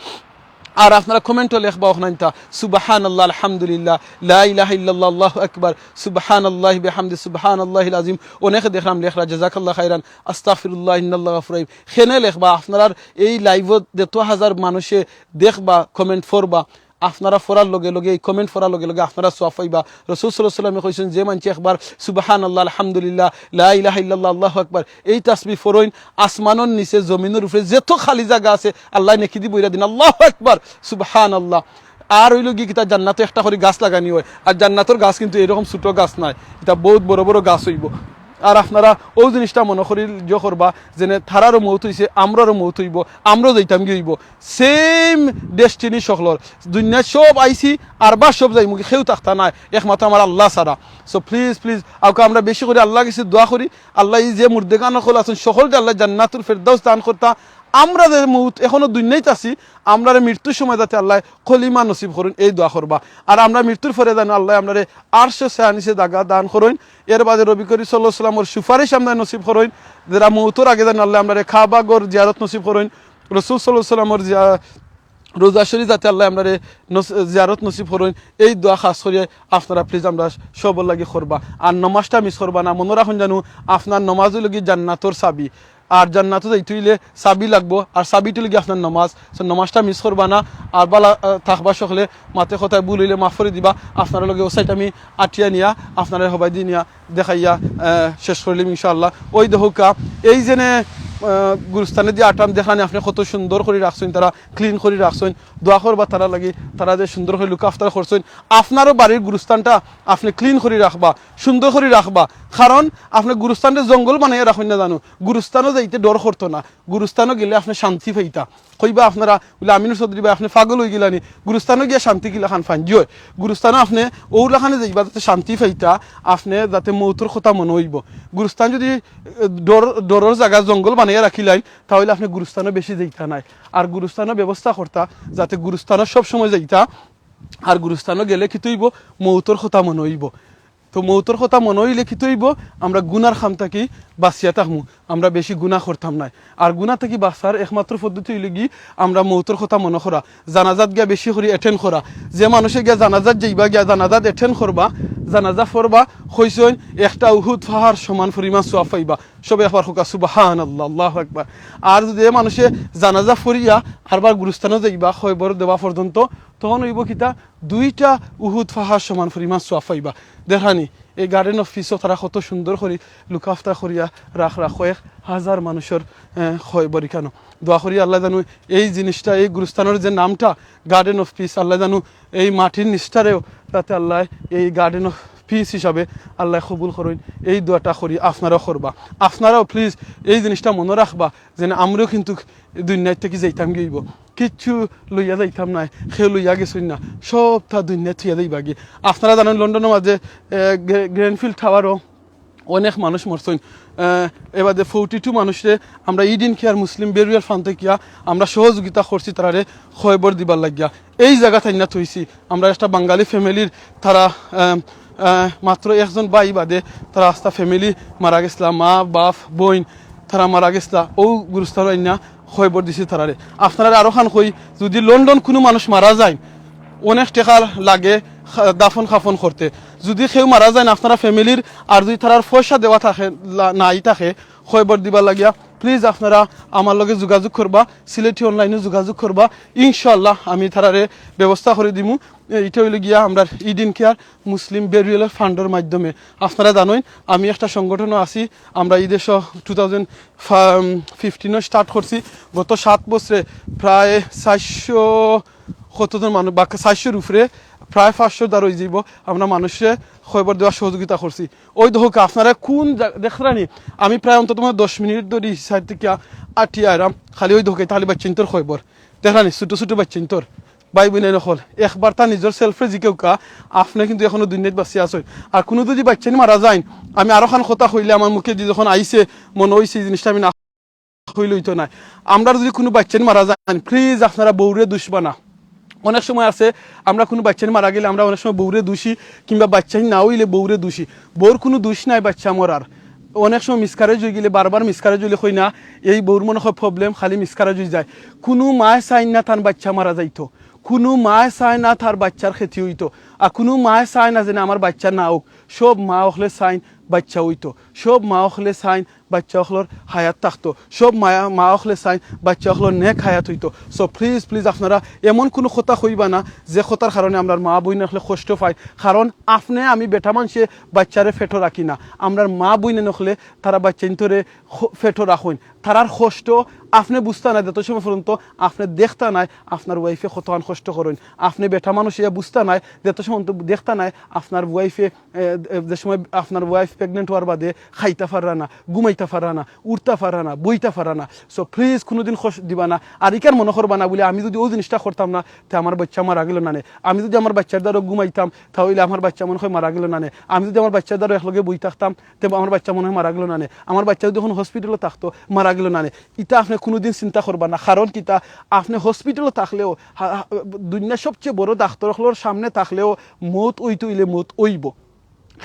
আর আপনারা comment ও লেখবা অখনাইনতা, সুবহানাল্লাহ, আলহামদুলিল্লাহ, লা ইলাহা ইল্লাল্লাহ, আল্লাহু আকবার, সুবহানাল্লাহি বিহামদি, সুবহানাল্লাহিল আজিম। অনেকে দেখরাম লেখরা, জাযাকাল্লাহ খাইরান, আস্তাগফিরুল্লাহ, ইন্নাল্লাহ গাফুর রহিম। কেনে লেখবা, আপনারার এই live ও যত হাজার মানুষে দেখবা, comment পড়বা, আপনারা পড়ার লগে লগে, এই comment পড়ার লগে লগে আপনারা সওয়াব পাইবা। রাসূল সাল্লাল্লাহু আলাইহি ওয়াসাল্লামে কইছইন, যে মানষে একবার সুবহানাল্লাহ, আলহামদুলিল্লাহ, লা ইলাহা ইল্লাল্লাহ, আল্লাহু আকবার, এই তাসবিহ পড়ইন, আসমানর নিচে, জমিনর উপরে যত খালি জাগা আছে, আল্লায় নেকি দি ভইরা দিন। আল্লাহু আকবার, সুবহানাল্লাহ। আর অইলো গি কিতা, জান্নাতো একটা করি গাছ লাগানি অয়, আর জান্নাতর গাছ কিন্তু এরকম ছোট গাছ নায়, ইটা বউত বড় বড় গাছ অইবো। আর আপনারা অউ জিনিসটা মনো করি ইয়ে করবা, যেন তারারও মউত অইছে, আমরারও মউত অইবো, আমরাও যাইতামগি অইবো। Same destiny সকলর। দুনিয়াত সব আইছি, আরবার সব যাইমুগি, কেউ থাকতা নায়, একমাত্র আমার আল্লাহ ছাড়া। So please, please, আউকা আমরা বেশি করি আল্লাহর গেছে দোয়া করি, আল্লায় এই যে মুর্দেগান অকল আছইন, সকলরে আল্লায় জান্নাতুল ফেরদাউস দান করতা। আমরা যে মউত এখনো দুনিয়াত আছি, আমরারে মৃত্যুর সময় যাতে আল্লায় কলিমা নসিব করইন, এই দোয়া করবা। আর আমরা মৃত্যুর পরে যেন আল্লায় আমরারে আরশে ছায়ার নিচে জাগা দান করইন। এর বাদে নবী করিম সাল্লাল্লাহু আলাইহি ওয়াসাল্লামর সুপারিশ আমরারে নসিব করইন। যেরা মউতর আগে যেন আল্লায় আমরারে কাবা ঘর জিয়ারত নসিব করইন। রাসূল সাল্লাল্লাহু আলাইহি ওয়াসাল্লামর জিয়া-, রোজা শরীফ যাতে আল্লায় আমরারে নস-, জিয়ারত নসিব করইন, এই দোয়া খাছ করি আপনারা please আমরা সবর লাগি করবা। আর নমাজটা miss করবা না, মনো রাখইন যেন আপনার নমাজ অইলো গি জান্নাতর চাবি। আর জান্নাতো যাইতে অইলে চাবি লাগবো, আর চাবিটা অইলো গি আপনার নমাজ। So নমাজটা miss করবা না। আর ভালা, আহ, থাকবা সকলে, মাতে কথায় ভুল অইলে মাফ করি দিবা। আপনারার লগে অউ side আমি আটিয়া নিয়া, আপনারারে হবায়দি নিয়া দেখাইয়া, আহ, শেষ করিলিমু ইনশাআল্লাহ। অউ দেখউক্কা, এই যেনে আহ, গুরুস্থানে দিয়া আটান দেখরানি আপনে কত সুন্দর করি রাখছইন, তারা clean করি রাখছইন। দোয়া করবা তারার লাগি, তারা যে সুন্দর করি look after করছইন। আপনারও বাড়ির গুরুস্থানটা আপনে clean করি রাখবা, সুন্দর করি রাখবা। কারণ আপনে গুরুস্থানরে জঙ্গল বানাইয়া রাখইন না জানু, গুরুস্থানও যাইতে ডর করতো না, গুরুস্থানও গেলে আপনে শান্তি পাইতা। কইবা আপনারা, বুলে, "আমিনুর চৌধুরী ভাই, আপনে পাগল অইগেলানি, গুরুস্থানও গিয়া শান্তি কিলাখান পাইন?" জি অয়, গুরুস্থানও আপনে অউ লাখানে যাইবা যাতে শান্তি পাইতা, আপনে যাতে মৌতর কথা মনো অইবো। গুরুস্থান যুদি, এ, ডর, ডরর জাগা জঙ্গল বানাইয়া রাখিলাইন, তা অইলে আপনে গুরুস্থানও বেশি যাইতা নায়। আর গুরুস্থানও ব্যবস্থা করতা, যাতে গুরুস্থানও সব সময় যাইতা। আর গুরুস্থানও গেলে কিতা অইবো? মৌতর কথা মনো অইবো। তো মৌতর কথা মনো অইলে কিতা অইবো? আমরা গুনার কাম থাকি বাঁচিয়া থাকমু, আমরা বেশি গুনা করতাম নায়। আর গুনা থাকি বাঁচার একমাত্র পদ্ধতি অইলো গি আমরা মৌতর কথা মনো করা, জানাজাত গিয়া বেশি করি attend করা। যে মানুষে গিয়া জানাজাত যাইবা, গিয়া জানাজাত attend করবা, জানাজা পড়বা, কইছইন একটা উহুদ পাহাড় সমান পরিমাণ সওয়াব পাইবা। সবে একবার কউক্কা, "সুবহানাল্লাহ, আল্লাহু আকবার।" আর যুদি এ মানুষে জানাজা পড়িয়া আরবার গুরুস্থানও যাইবা, কয়বর দেওয়া পর্যন্ত, তখন অইবো কিতা? দুইটা উহুদ পাহাড় সমান পরিমাণ সওয়াব পাইবা। দেখরানি, এই Garden of Peace-ও তারা কত সুন্দর করি look after করিয়া রাখরা, কয়েক হাজার মানুষর, এ, কয়বর ইখানো। দোয়া করি আল্লায় জানু এই জিনিসটা, এই গুরুস্থানর যে নামটা Garden of Peace, আল্লায় জানু এই মাটির নিচটারেও যাতে আল্লায় এই Garden of Peace হিসাবে আল্লায় কবুল করইন, এই দোয়াটা করি। আপনারাও করবা, আপনারাও please এই জিনিসটা মনো রাখবা, যেন আমরাও কিন্তু দুনিয়ার থাকি যাইতাম গি অইবো, কিচ্ছু লইয়া যাইতাম নায়, কেউ লইয়া গেছইন না, সবতা দুনিয়া থইয়া যাইবা গি। আপনারা জানইন লন্ডনর মাঝে, এ, গ্রে-, Grenfell Tower-ও অনেক মানুষ মরছইন। এ, এবাদে forty two মানুষরে আমরা Eden Care Muslim Burial Fund থাকিয়া আমরা সহযোগিতা করছি তারারে কয়বর দিবার লাগিয়া। এই জাগাত আইনা থইছি আমরা একটা বাঙালি family-র, তারা, এ, এ, মাত্র একজন ভাই বাদে তারা আস্তা family মারা গেছলা, মা, বাপ, বইন, তারা মারা গেছলা। অউ গুরুস্থানো আইনা কয়বর দিছি তারারে। আপনারারে আরোখান কই, যুদি লন্ডন কুনু মানুষ মারা যাইন, অনেক টেকা লাগে খা-, দাফন কাফন করতে। যুদি কেউ মারা যাইন আপনারা family-র, আর যুদি তারার পয়সা দেওয়া থাকে, লা-, নাই থাকে কয়বর দিবার লাগিয়া, please আপনারা আমার লগে যোগাযোগ করবা, সিলেটি online-ও যোগাযোগ করবা। ইনশাআল্লাহ আমি তারারে ব্যবস্থা করি দিমু। এ, ইটা অইলো গিয়া আমরার Eden Care Muslim Burial Fund-র মাধ্যমে। আপনারা জানইন আমি একটা সংগঠনও আছি, আমরা ই দেশো two thousand fifteen-ও start করছি। গত সাত বছরে প্রায় চাইরশো কতজন মানুষ, বা চাইরশোর উপরে, প্রায় পাঁচশো দার অইযিবো, আমরা মানুষরে কয়বর দেওয়ার সহযোগিতা করছি। অউ দেখউক্কা, আপনারা কুন জা-, দেখরানি, আমি প্রায় অন্তত মানে দশ মিনিট ধরি side থাকিয়া আটিয়া আইরাম, খালি অউ দেখউক্কা, ইতা খালি বাইচ্চাইন্তর কয়বর। দেখরানি, ছোট ছোট বাইচ্চাইন্তর, ভাই বইনাইন অকল, একবারতা নিজর self-রে জিকাউক্কা, আপনে কিন্তু এখনো দুনিয়াত বাঁচিয়া আছইন। আর কুনু যুদি বাইচ্চাইন মারা যাইন, আমি আরোখান কথা কইলে আমার মুখেদি যখন আইছে, মনো অইছে ই জিনিসটা আমি না কইলে অইতো নায়। আমরার যুদি কুনু বাইচ্চাইন মারা যাইন, please আপনারা বউরে দুষবা না। অনেক সময় আছে, আমরা কুনু বাইচ্চাইন মারা গেলে আমরা অনেক সময় বউরে দুষি, কিংবা বাইচ্চাইন না অইলে বউরে দুষি। বউর কুনু দুষ নাই বাইচ্চা মরার। অনেক সময় miscarriage অইগেলে, বারবার miscarriage অইলে কই না, এই বউর মনো কয় problem, খালি miscarriage অইযায়। কুনু মায় চাইন না তান বাইচ্চা মারা যাইতো, কুনু মায় চায় না তার বাইচ্চার ক্ষতি অইতো, আর কুনু মায় চায় না যেন আমার বাইচ্চা না অউক। সব মা অকলে চাইন বাইচ্চা অইতো, সব মা অকলে চাইন বাইচ্চা অকলর হায়াত থাকতো, সব মায়া, মা অকলে চাইন বাইচ্চা অকলর নেক হায়াত অইতো। So please, please আপনারা এমন কুনু কথা কইবা না যে কথার কারণে আমরার মা বইন অকলে কষ্ট পাইন, কারণ আপনে আমি বেটা মানষে বাইচ্চারে পেটো রাখি না, আমরার মা বইনাইন অকলে তারা বাইচ্চাইন্তরে খ-, পেটো রাখইন, তারার কষ্ট আপনে বুঝতা নায়, যত সময় পর্যন্ত আপনে দেখতা নায় আপনার wife-এ কতখান কষ্ট করইন, আপনে বেটা মানুষ ইয়া বুঝতা নায়, যত সময় পর্যন্ত দেখতা নায় আপনার wife-এ, এ, এ, যে সময় আপনার wife pregnant অওয়ার বাদে খাইতা পাররা না, ঘুমাইতা পাররা না, উঠতা পাররা না, বইতা পাররা না। So please কুনুদিন কষ্ট দিবা না। আর ইখান মনো করবা না বুলে আমি যুদি অউ জিনিসটা করতাম না, তে আমার বাইচ্চা মারা গেলো না নে। আমি যুদি আমার বাইচ্চার দ্বারো ঘুমাইতাম, তা অইলে আমার বাইচ্চা মনো কয় মারা গেলো না নে। আমি যুদি আমার বাইচ্চার দ্বারো একলগে বই থাকতাম, তে আমার বাইচ্চা মনো কয় মারা গেলো না নে। আমার বাইচ্চা যুদি কুনু hospital-ও থাকতো, মারা গেলো না নে। ইতা আপনে কুনুদিন চিন্তা করবা না। কারণ কিতা, আপনে hospital-ও থাকলেও, হা-, হা-, দুনিয়ার সবচেয়ে বড় ডাক্তর অকলর সামনে থাকলেও মউত অইতো অইলে মউত অইবো।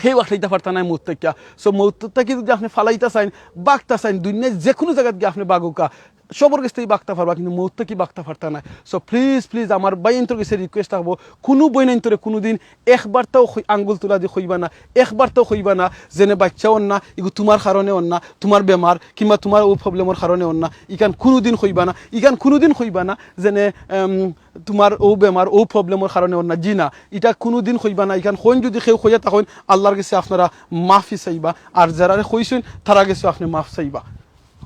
কেউ আটকাইতা পারতা নায় মউত থাকিয়া। So মউত থাকি যুদি আপনে ফালাইতা চাইন, ভাগতা চাইন, দুনিয়ার যেকুনু জাগাত গিয়া আপনে ভাগউক্কা, সবর গেছ থাকি ভাগতা পারবা, কিন্তু মউত থাকি ভাগতা পারতা নায়। So please, please আমার ভাইয়াইন্তর গেছে request থাকবো, কুনু বইনাইন্তরে কুনুদিন একবারতাও কই-, আঙ্গুল তুলা দি কইবা না, একবারতাও কইবা না যেনে বাইচ্চা অর না, ইগু তুমার কারণে অর না, তুমার বেমার কিংবা তুমার অউ problem-র কারণে অর না, ইখান কুনুদিন কইবা না, ইখান কুনুদিন কইবা না যেনে, এম, তুমার অউ বেমার, অউ problem-র কারণে অর না। জি না, ইটা কুনুদিন কইবা না। ইখান কইন যুদি কেউ কইয়া থাকইন, আল্লার গেছে আপনারা মাফি চাইবা, আর যেরারে কইছইন তারার গেছেও আপনে মাফ চাইবা।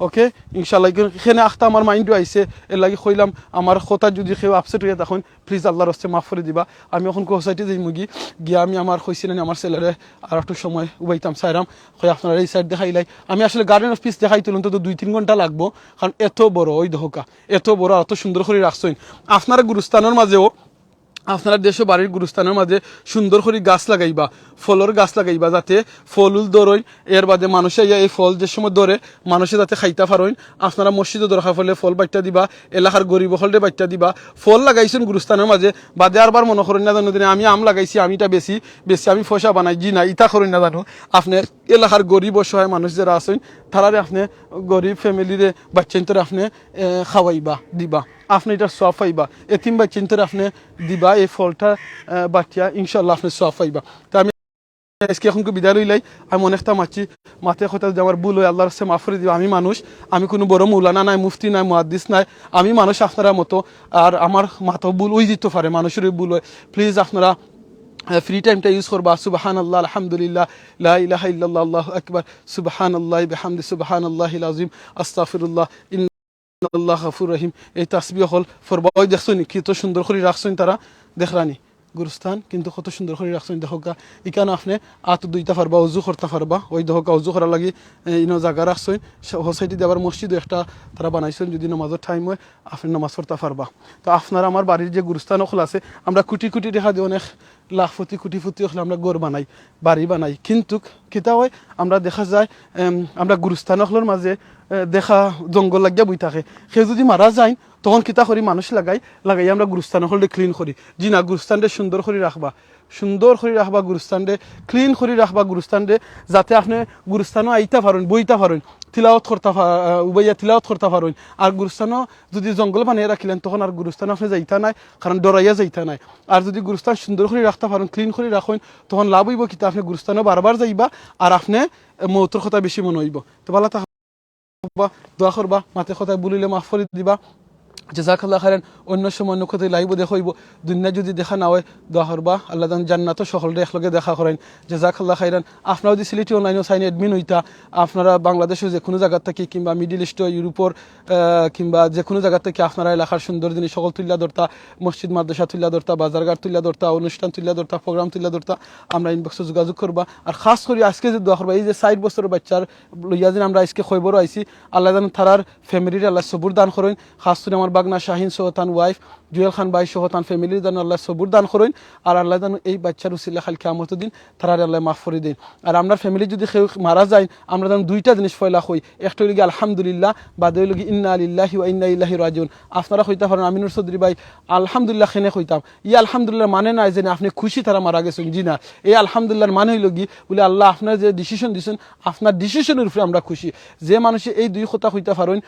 ওকে, ইনশাল্লাহ। এখানে আখতা আমার মাইন্ডও আইছে, এর লাগি কইলাম, আমার কথা যদি কেউ আপসেট অইয়া থাকইন, প্লিজ আল্লাহর ওয়াস্তে মাফ করি দিবা। আমি অখন সোসাইটি যাইমুগি, গিয়া আমি আমার কইছি না নি আমার ছেলেরে আর একটু সময় উবাইতাম চাইরাম, কই আপনারা এই সাইড দেখাইলাই। আমি আসলে গার্ডেন অফ পিস দেখাইতে অইলে অন্তত দুই তিন ঘন্টা লাগবো, কারণ এত বড়, ওই দেখউক্কা, এত বড় আর অত সুন্দর করি রাখছইন। আপনারা গুরুস্থানর মাঝেও, আপনারা দেশো বাড়ির গুরুস্থানর মাঝে সুন্দর করি গাছ লাগাইবা, ফলর গাছ লাগাইবা, যাতে ফল উল ধরইন। এর বাদে মানুষে আইয়া এই ফল যে সময় ধরে, মানুষে যাতে খাইতা পারইন। আপনারা মসজিদো দরকার পড়লে ফল বাইট্টা দিবা, এলাকার গরিব অকলরে বাইট্টা দিবা। ফল লাগাইছইন গুরুস্থানর মাঝে, বাদে আরবার মনো করইন না জানো যে আমি আম লাগাইছি, আমি ইটা বেশি বেশি আমি পয়সা বানাই, জি না, ইতা করইন না জানো। আপনে এলাকার গরিব অসহায় মানুষ যেরা আছইন, তারারে আপনে, গরিব ফ্যামিলিরে, বাইচ্চাইন্তরে আপনে, এ, খাওয়াইবা, দিবা, আপনে ইটার সওয়াব পাইবা। এতিম বাইচ্চাইন্তরে আপনে দিবা এই ফলটা, এ, বাটিয়া, ইনশাআল্লাহ আপনে সওয়াব পাইবা। তে আমি আইজকে অখনকু বিদায় লইলাই। আমি অনেকটা মাতছি, মাতে কথা যদি আমার ভুল অয়, আল্লাহর ওয়াস্তে মাফ করি দিবা। আমি মানুষ, আমি কুনু বড় মৌলানা নায়, মুফতি নায়, মুহাদ্দিস নায়, আমি মানুষ আপনারার মতো। আর আমার মাতো ভুল অইযিতো পারে, মানুষের ভুল অয়। প্লিজ আপনারা ফ্রি টাইমটা ইউজ করবা, সুবহানাল্লাহ, আলহামদুলিল্লাহ, লা ইলাহা ইল্লাল্লাহ, আল্লাহু আকবার, সুবহানাল্লাহি বিহামদি, সুবহানাল্লাহিল আযীম, আস্তাগফিরুল্লাহ, ইন্নাল্লাহা গাফুরুর রহিম। এই তাসবিহ অকল পড়বা। ওই দেখছো নি কত সুন্দর করি রাখছইন তারা, দেখরানি গুরুস্থান কিন্তু কত সুন্দর করি রাখছইন। দেখউক্কা, ইখানো আপনে আত ধুইতা পারবা, অজু করতা পারবা। ওই দেখউক্কা, অজু করার লাগি, এ, ইনো জাগা রাখছইন। স-, সোসাইটি দিয়া আবার মসজিদও একটা তারা বানাইছইন, যদি নামাজর টাইম অয়, আপনে নামাজ পড়তা পারবা। তো আপনারা আমার বাড়ির যে গুরুস্থান অকল আছে, আমরা কুটি কুটি টেকা দি অনেক লাখপতি কুটিপতি অকলে আমরা ঘর বানাই, বাড়ি বানাই, কিন্তু কিতা অয়, আমরা দেখা যায়, এম, আমরা গুরুস্থান অকলর মাঝে, এ, দেখা জঙ্গল লাগিয়া বই থাকে। কেউ যদি মারা যাইন, তখন কিতা করি, মানুষ লাগাই, লাগাই আমরা গুরুস্থান অকলরে ক্লিন করি। জি না, গুরুস্থানরে সুন্দর করি রাখবা, সুন্দর করি রাখবা গুরুস্থানরে, ক্লিন করি রাখবা গুরুস্থানরে, যাতে আপনে গুরুস্থানো আইতা পারইন, বইতা পারইন, তিলাওয়াত করতা পা-, আহ, উবাইয়া তিলাওয়াত করতা পারইন। আর গুরুস্থানো যদি জঙ্গল বানাইয়া রাখিলাইন, তখন আর গুরুস্থানো আপনে যাইতা নায়, কারণ ডরাইয়া যাইতা নায়। আর যদি গুরুস্থান সুন্দর করি রাখতা পারইন, ক্লিন করি রাখইন, তখন লাভ অইবো কিতা, আপনে গুরুস্থানো বারবার যাইবা, আর আপনে, এ, মউতর কথা বেশি মনো অইবো। তো ভালা থাকবা, দোয়া করবা, মাতে কথায় ভুল অইলে মাফ করি দিবা। জাযাকাল্লাহ খাইরান। অন্য সময় অন্য কথায় লাইভও দেখা অইবো। দুনিয়া যদি দেখা না অয়, দোয়া করবা, আল্লাহ যেন জান্নাতো সকলরে একলগে দেখা করাইন। জাযাকাল্লাহ খাইরান। আপনারা যদি সিলেটি অনলাইনো চাইন অ্যাডমিন অইতা, আপনারা বাংলাদেশো যে কুনু জাগাত থাকি কিংবা মিডল ইস্টো, ইউরোপর, আহ, কিংবা যে কুনু জাগাত থাকি আপনারা এলাকার সুন্দর জিনিস অকল তুলিয়া ধরতা, মসজিদ মাদ্রাসা তুলিয়া ধরতা, বাজারঘাট তুলিয়া ধরতা, অনুষ্ঠান তুলিয়া ধরতা, প্রোগ্রাম তুলিয়া ধরতা, আমরার ইনবক্সো যোগাযোগ করবা। আর খাস করি আইজকে যে দোয়া করবা, এই যে চাইর বছরর বাইচ্চার লইয়া যেন আমরা আইজকে খৈবরো আইছি, আল্লাহ যেন তারার ফ্যামিলিরে আল্লায় সবুর দান করইন। খাস করি আমার ভাগনা শাহিন সহ তান ওয়াইফ, জুয়েল খান ভাই সহ তান ফ্যামিলিরে যেন আল্লায় সবুর দান করইন। আর আল্লায় যেন এই বাইচ্চার উসিলায় কাইল কিয়ামতর দিন তারারে আল্লায় মাফ করি দেইন। আর আমরার ফ্যামিলি যদি কেউ মারা যাইন, আমরা যেন দুইটা জিনিস পয়লা কই, একটা অইলো গিয়া আলহামদুলিল্লাহ, বাদে অইলো গিয়া ইন্না লিল্লাহি ওয়া ইন্না ইলাইহি রাজিউন। আপনারা কইতা পারইন, আমিনুর চৌধুরী ভাই, আলহামদুলিল্লাহ কেনে কইতাম? ই আলহামদুলিল্লাহর মানে নায় যে আপনে খুশি তারা মারা গেছইন, জি না। এই আলহামদুলিল্লাহর মানে অইলো গি, বুলে, আল্লাহ আপনার যে ডিসিশন দিছইন, আপনার ডিসিশনর উপরে আমরা খুশি। যে মানুষে এই দুই কথা কইতা পারইন,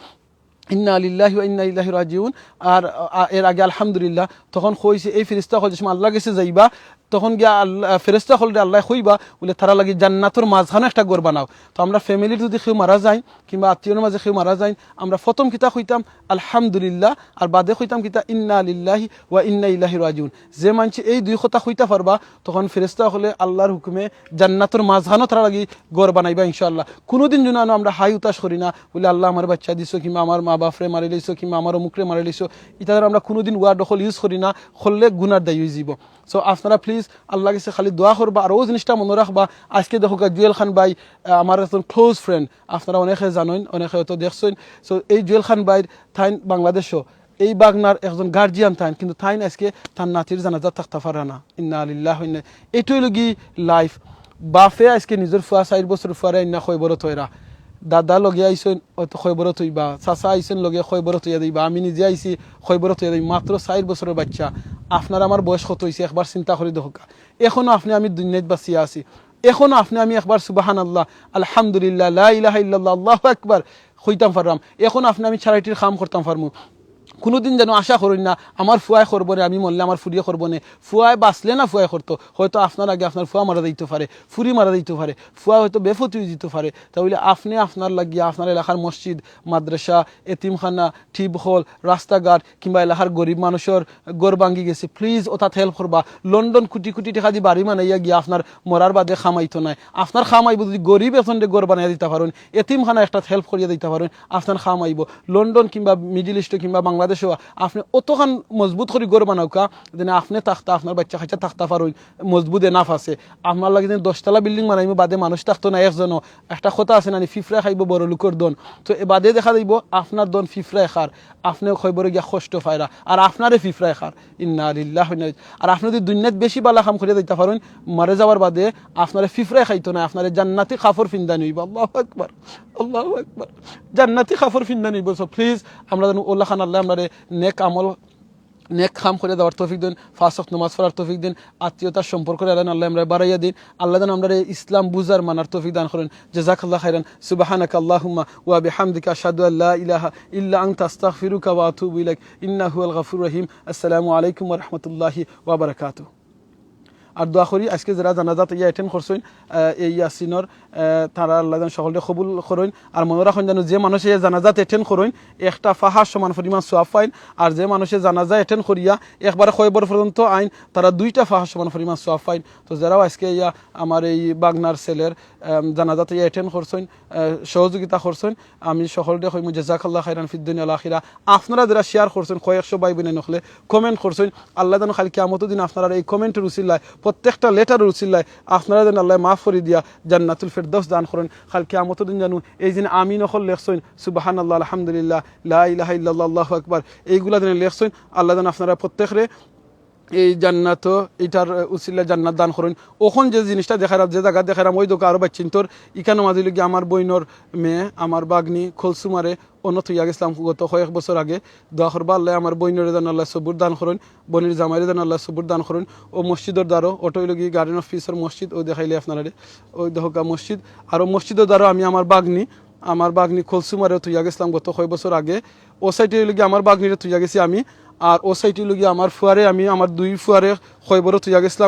ইন্না লিল্লাহি ওয়া ইন্না ইলাইহি রাজিউন, আর, আ, এর আগে আলহামদুলিল্লাহ, তখন কইছে এই ফেরেশতা অকল যে সময় আল্লাহর গেছে যাইবা, তখন গিয়া আল্লাহ, ফেরেশতা অকলরে আল্লায় কইবা, বুলে, তারার লাগি জান্নাতর মাঝখানো একটা ঘর বানাও। তো আমরা ফ্যামিলির যদি কেউ মারা যাইন, কিংবা আত্মীয়র মাঝে কেউ মারা যাইন, আমরা প্রথম কিতা কইতাম? আলহামদুলিল্লাহ। আর বাদে কইতাম কিতা? ইন্না লিল্লাহি ওয়া ইন্না ইলাইহি রাজিউন। যে মানষে এই দুই কথা কইতা পারবা, তখন ফেরেশতা অকলে আল্লাহর হুকুমে জান্নাতর মাঝখানো তারার লাগি ঘর বানাইবা ইনশাআল্লাহ। কুনুদিন যেন আমরা হাই হুতাশ করি না, বুলে, আল্লাহ আমার বাইচ্চা দিছো, কিংবা আমার মা বাপরে মারিলাইছো, কিংবা আমার অমুকরে মারিলাইছো। ইতা দ্বারা আমরা কুনুদিন ওয়ার্ড অকল ইউজ করি না, করলে গুনার দায়ী অইযিবো। So আপনারা প্লিজ আল্লাহর গেছে খালি দোয়া করবা। আর অউ জিনিসটা মনো রাখবা, আইজকে দেখউক্কা জুয়েল খান ভাই, আহ, আমার একজন ক্লোজ ফ্রেন্ড, আপনারা অনেকে জানইন, অনেকে হয়তো দেখছইন। So এই জুয়েল খান ভাইর, তাইন বাংলাদেশো, এই ভাগনার একজন গার্জিয়ান তাইন, কিন্তু তাইন আইজকে তান নাতির জানাজাত থাকতা পাররা না। ইন্না লিল্লাহি ওয়া ইন্না, এইটা অইলো গি লাইফ। বাপে আইজকে নিজর ফুয়া, চাইর বছরর ফুয়ারে আইন্না কয়বরো থইরা, দাদা লগে আইছইন, অয়তো কয়বরো থইবা, চাচা আইছইন লগে কয়বরো থইয়া যাইবা, আমি নিজে আইছি কয়বরো থইয়া যাইবা, মাত্র চাইর বছরর বাইচ্চা। আপনার আমার বয়স কত অইছে একবার চিন্তা করি দেখউক্কা। এখনো আপনে আমি দুনিয়াত বাঁচিয়া আছি, এখনো আপনে আমি একবার সুবহানাল্লাহ, আলহামদুলিল্লাহ, লা ইলাহা ইল্লাল্লাহ, আল্লাহু আকবার কইতাম পাররাম, এখনো আপনে আমি চারিটির কাম করতাম পারমু। কুনুদিন যেন আশা করইন না, আমার ফুয়ায় করবো নে, আমি মরলে আমার ফুরিয়ে করবো নে। ফুয়ায় বাঁচলে না ফুয়ায় করতো, হয়তো আপনার আগে আপনার ফুয়া মারা যাইতো পারে, ফুরি মারা যাইতো পারে, ফুয়া হয়তো বেফতি অইযিতো পারে। তা অইলে আপনে আপনার লাগিয়া আপনার এলাকার মসজিদ, মাদ্রাসা, এতিমখানা, টিউবওয়েল, রাস্তাঘাট কিংবা এলাকার গরিব মানুষর ঘর ভাঙ্গি গেছে, please অতাত help করবা। লন্ডন কুটি কুটি টেকা দি বাড়ি বানাইয়া গিয়া আপনার মরার বাদে কাম আইতো নায়। আপনার কাম আইবো যুদি গরিব একজনরে ঘর বানাইয়া দিতা পারইন, এতিমখানা একটাত help করিয়া দিতা পারইন, আপনার কাম আইবো। লন্ডন কিংবা Middle East কিংবা বাংলাদেশো আপনে অতখান মজবুত করি ঘর বানাউক্কা, যেন আপনে থাকতা, আপনার বাইচ্চা কাইচ্চা থাকতা পারইন, মজবুত enough আছে। আপনার লাগি যেন দশতলা building বানাইমু, বাদে মানুষ থাকতো না একজনও। একটা কথা আছে না নি, পিঁপড়ায় খাইবো বড় লোকর ধন। তো এ বাদে দেখা যাইবো আপনার ধন পিঁপড়ায় খার, আপনে কবরো গিয়া কষ্ট পাইরা, আর আপনারে পিঁপড়ায় খার। ইন্না লিল্লাহি ওয়া ইন্না ইলাইহি। আর আপনে যুদি দুনিয়াত বেশি ভালা কাম করিয়া যাইতা পারইন, মরি যাওয়ার বাদে আপনারে পিঁপড়ায় খাইতো না, আপনারে জান্নাতি কাপড় ফিন্দানি অইবো। আল্লাহু আকবার, আল্লাহু আকবার। জান্নাতি কাপড় ফিন্দানি অইবো। So please, আমরা যেন অউলাখান আল্লায় আমরারে নেক আমল, নেক কাম করিয়া যাওয়ার তৌফিক দেইন, পাঁচ ওয়াক্ত নামাজ পড়ার তৌফিক দেইন, আত্মীয়তার সম্পর্করে আল্লায়, আল্লায় আমরারে বাড়াইয়া দেইন, আল্লায় যেন আমরারে ইসলাম বুঝার মানার তৌফিক দান করইন। জাযাকাল্লাহু খাইরান। সুবহানাকা আল্লাহুম্মা ওয়া বিহামদিকা, আশহাদু আল্লা ইলাহা ইল্লা আনতা, আস্তাগফিরুকা ওয়া আতুবু ইলাইক। ইন্নাহু হুয়াল গাফুরুর রহিম। আসসালামু আলাইকুম ওয়া রাহমাতুল্লাহি ওয়া বারাকাতুহু। আর দোয়া করি আইজকে যেরা জানাজাত ইয়া attend করছইন, আহ, এই ইয়াসিনর, আহ, তারা আল্লায় যেন সকলরে কবুল করইন। আর মনো রাখইন যেন যে মানুষে জানাজাত attend করইন, একটা পাহাড় সমান পরিমাণ সওয়াব পাইন। আর যে মানুষে জানাজা attend করিয়া একবারে কয়বর পর্যন্ত আইন, তারা দুইটা পাহাড় সমান পরিমাণ সওয়াব পাইন। তো যেরাও আইজকে ইয়া আমার এই বাগনার ছেলের, আম, জানাজাত ইয়া attend করছইন, আহ, সহযোগিতা করছইন, আমি সকলরে কইমু জাযাকাল্লাহু খাইরান ফিদ দুনিয়া ওয়াল আখিরা। আপনারা যেরা share করছইন, কয়েকশো ভাই বইনে নকলে comment করছইন, আল্লায় যেন কাইল কিয়ামতর দিন আপনারার এই comment-র উছিলায়, প্রত্যেকটা letter-র উছিলায় আপনারারে যেন আল্লায় মাফ করি দিয়া জান্নাতুল ফেরদাউস দান করইন। কাইল কিয়ামতর দিন যেন এই যে আমিন অকল লেখছইন, সুবহানাল্লাহ, আলহামদুলিল্লাহ, লা ইলাহা ইল্লাল্লাহ, আল্লাহু আকবার, এইগুলা যেন লেখছইন, আল্লায় যেন আপনারা প্রত্যেকরে এই জান্নাত, ইটার উছিলায় জান্নাত দান করইন। অখন যে জিনিসটা দেখাইরাম, যে জাগা দেখাইরাম, ওই দেখো আরো বাইচ্চিন্তর, ইখানো মাঝে অইলো গিয়া আমার বইনর মেয়ে, আমার বাগনি কলসুমারে অনো থইয়া গেছলাম গত কয়েক বছর আগে। দোয়া করবা আল্লায় আমার বইনরে যেন আল্লায় সবুর দান করইন, বইনর জামাইরে যেন আল্লায় সবুর দান করইন। অউ মসজিদর দ্বারো, ওটা অইলো গিয়া Garden of Peace-র মসজিদ, অউ দেখাইলে আপনারারে, ওই দেখো গা মসজিদ। আর অউ মসজিদর দ্বারো আমি আমার বাগনি, আমার বাগনি কলসুমারে থইয়া গেছলাম গত কয়েক বছর আগে। অউ side-এ অইলো গিয়া আমার বাগনিরে থইয়া গেছি আমি, আর অউ side-এ অইলো গিয়া আমার ফুয়ারে, আমি আমার দুই ফুয়ারে কবরো থইয়া গেছলাম।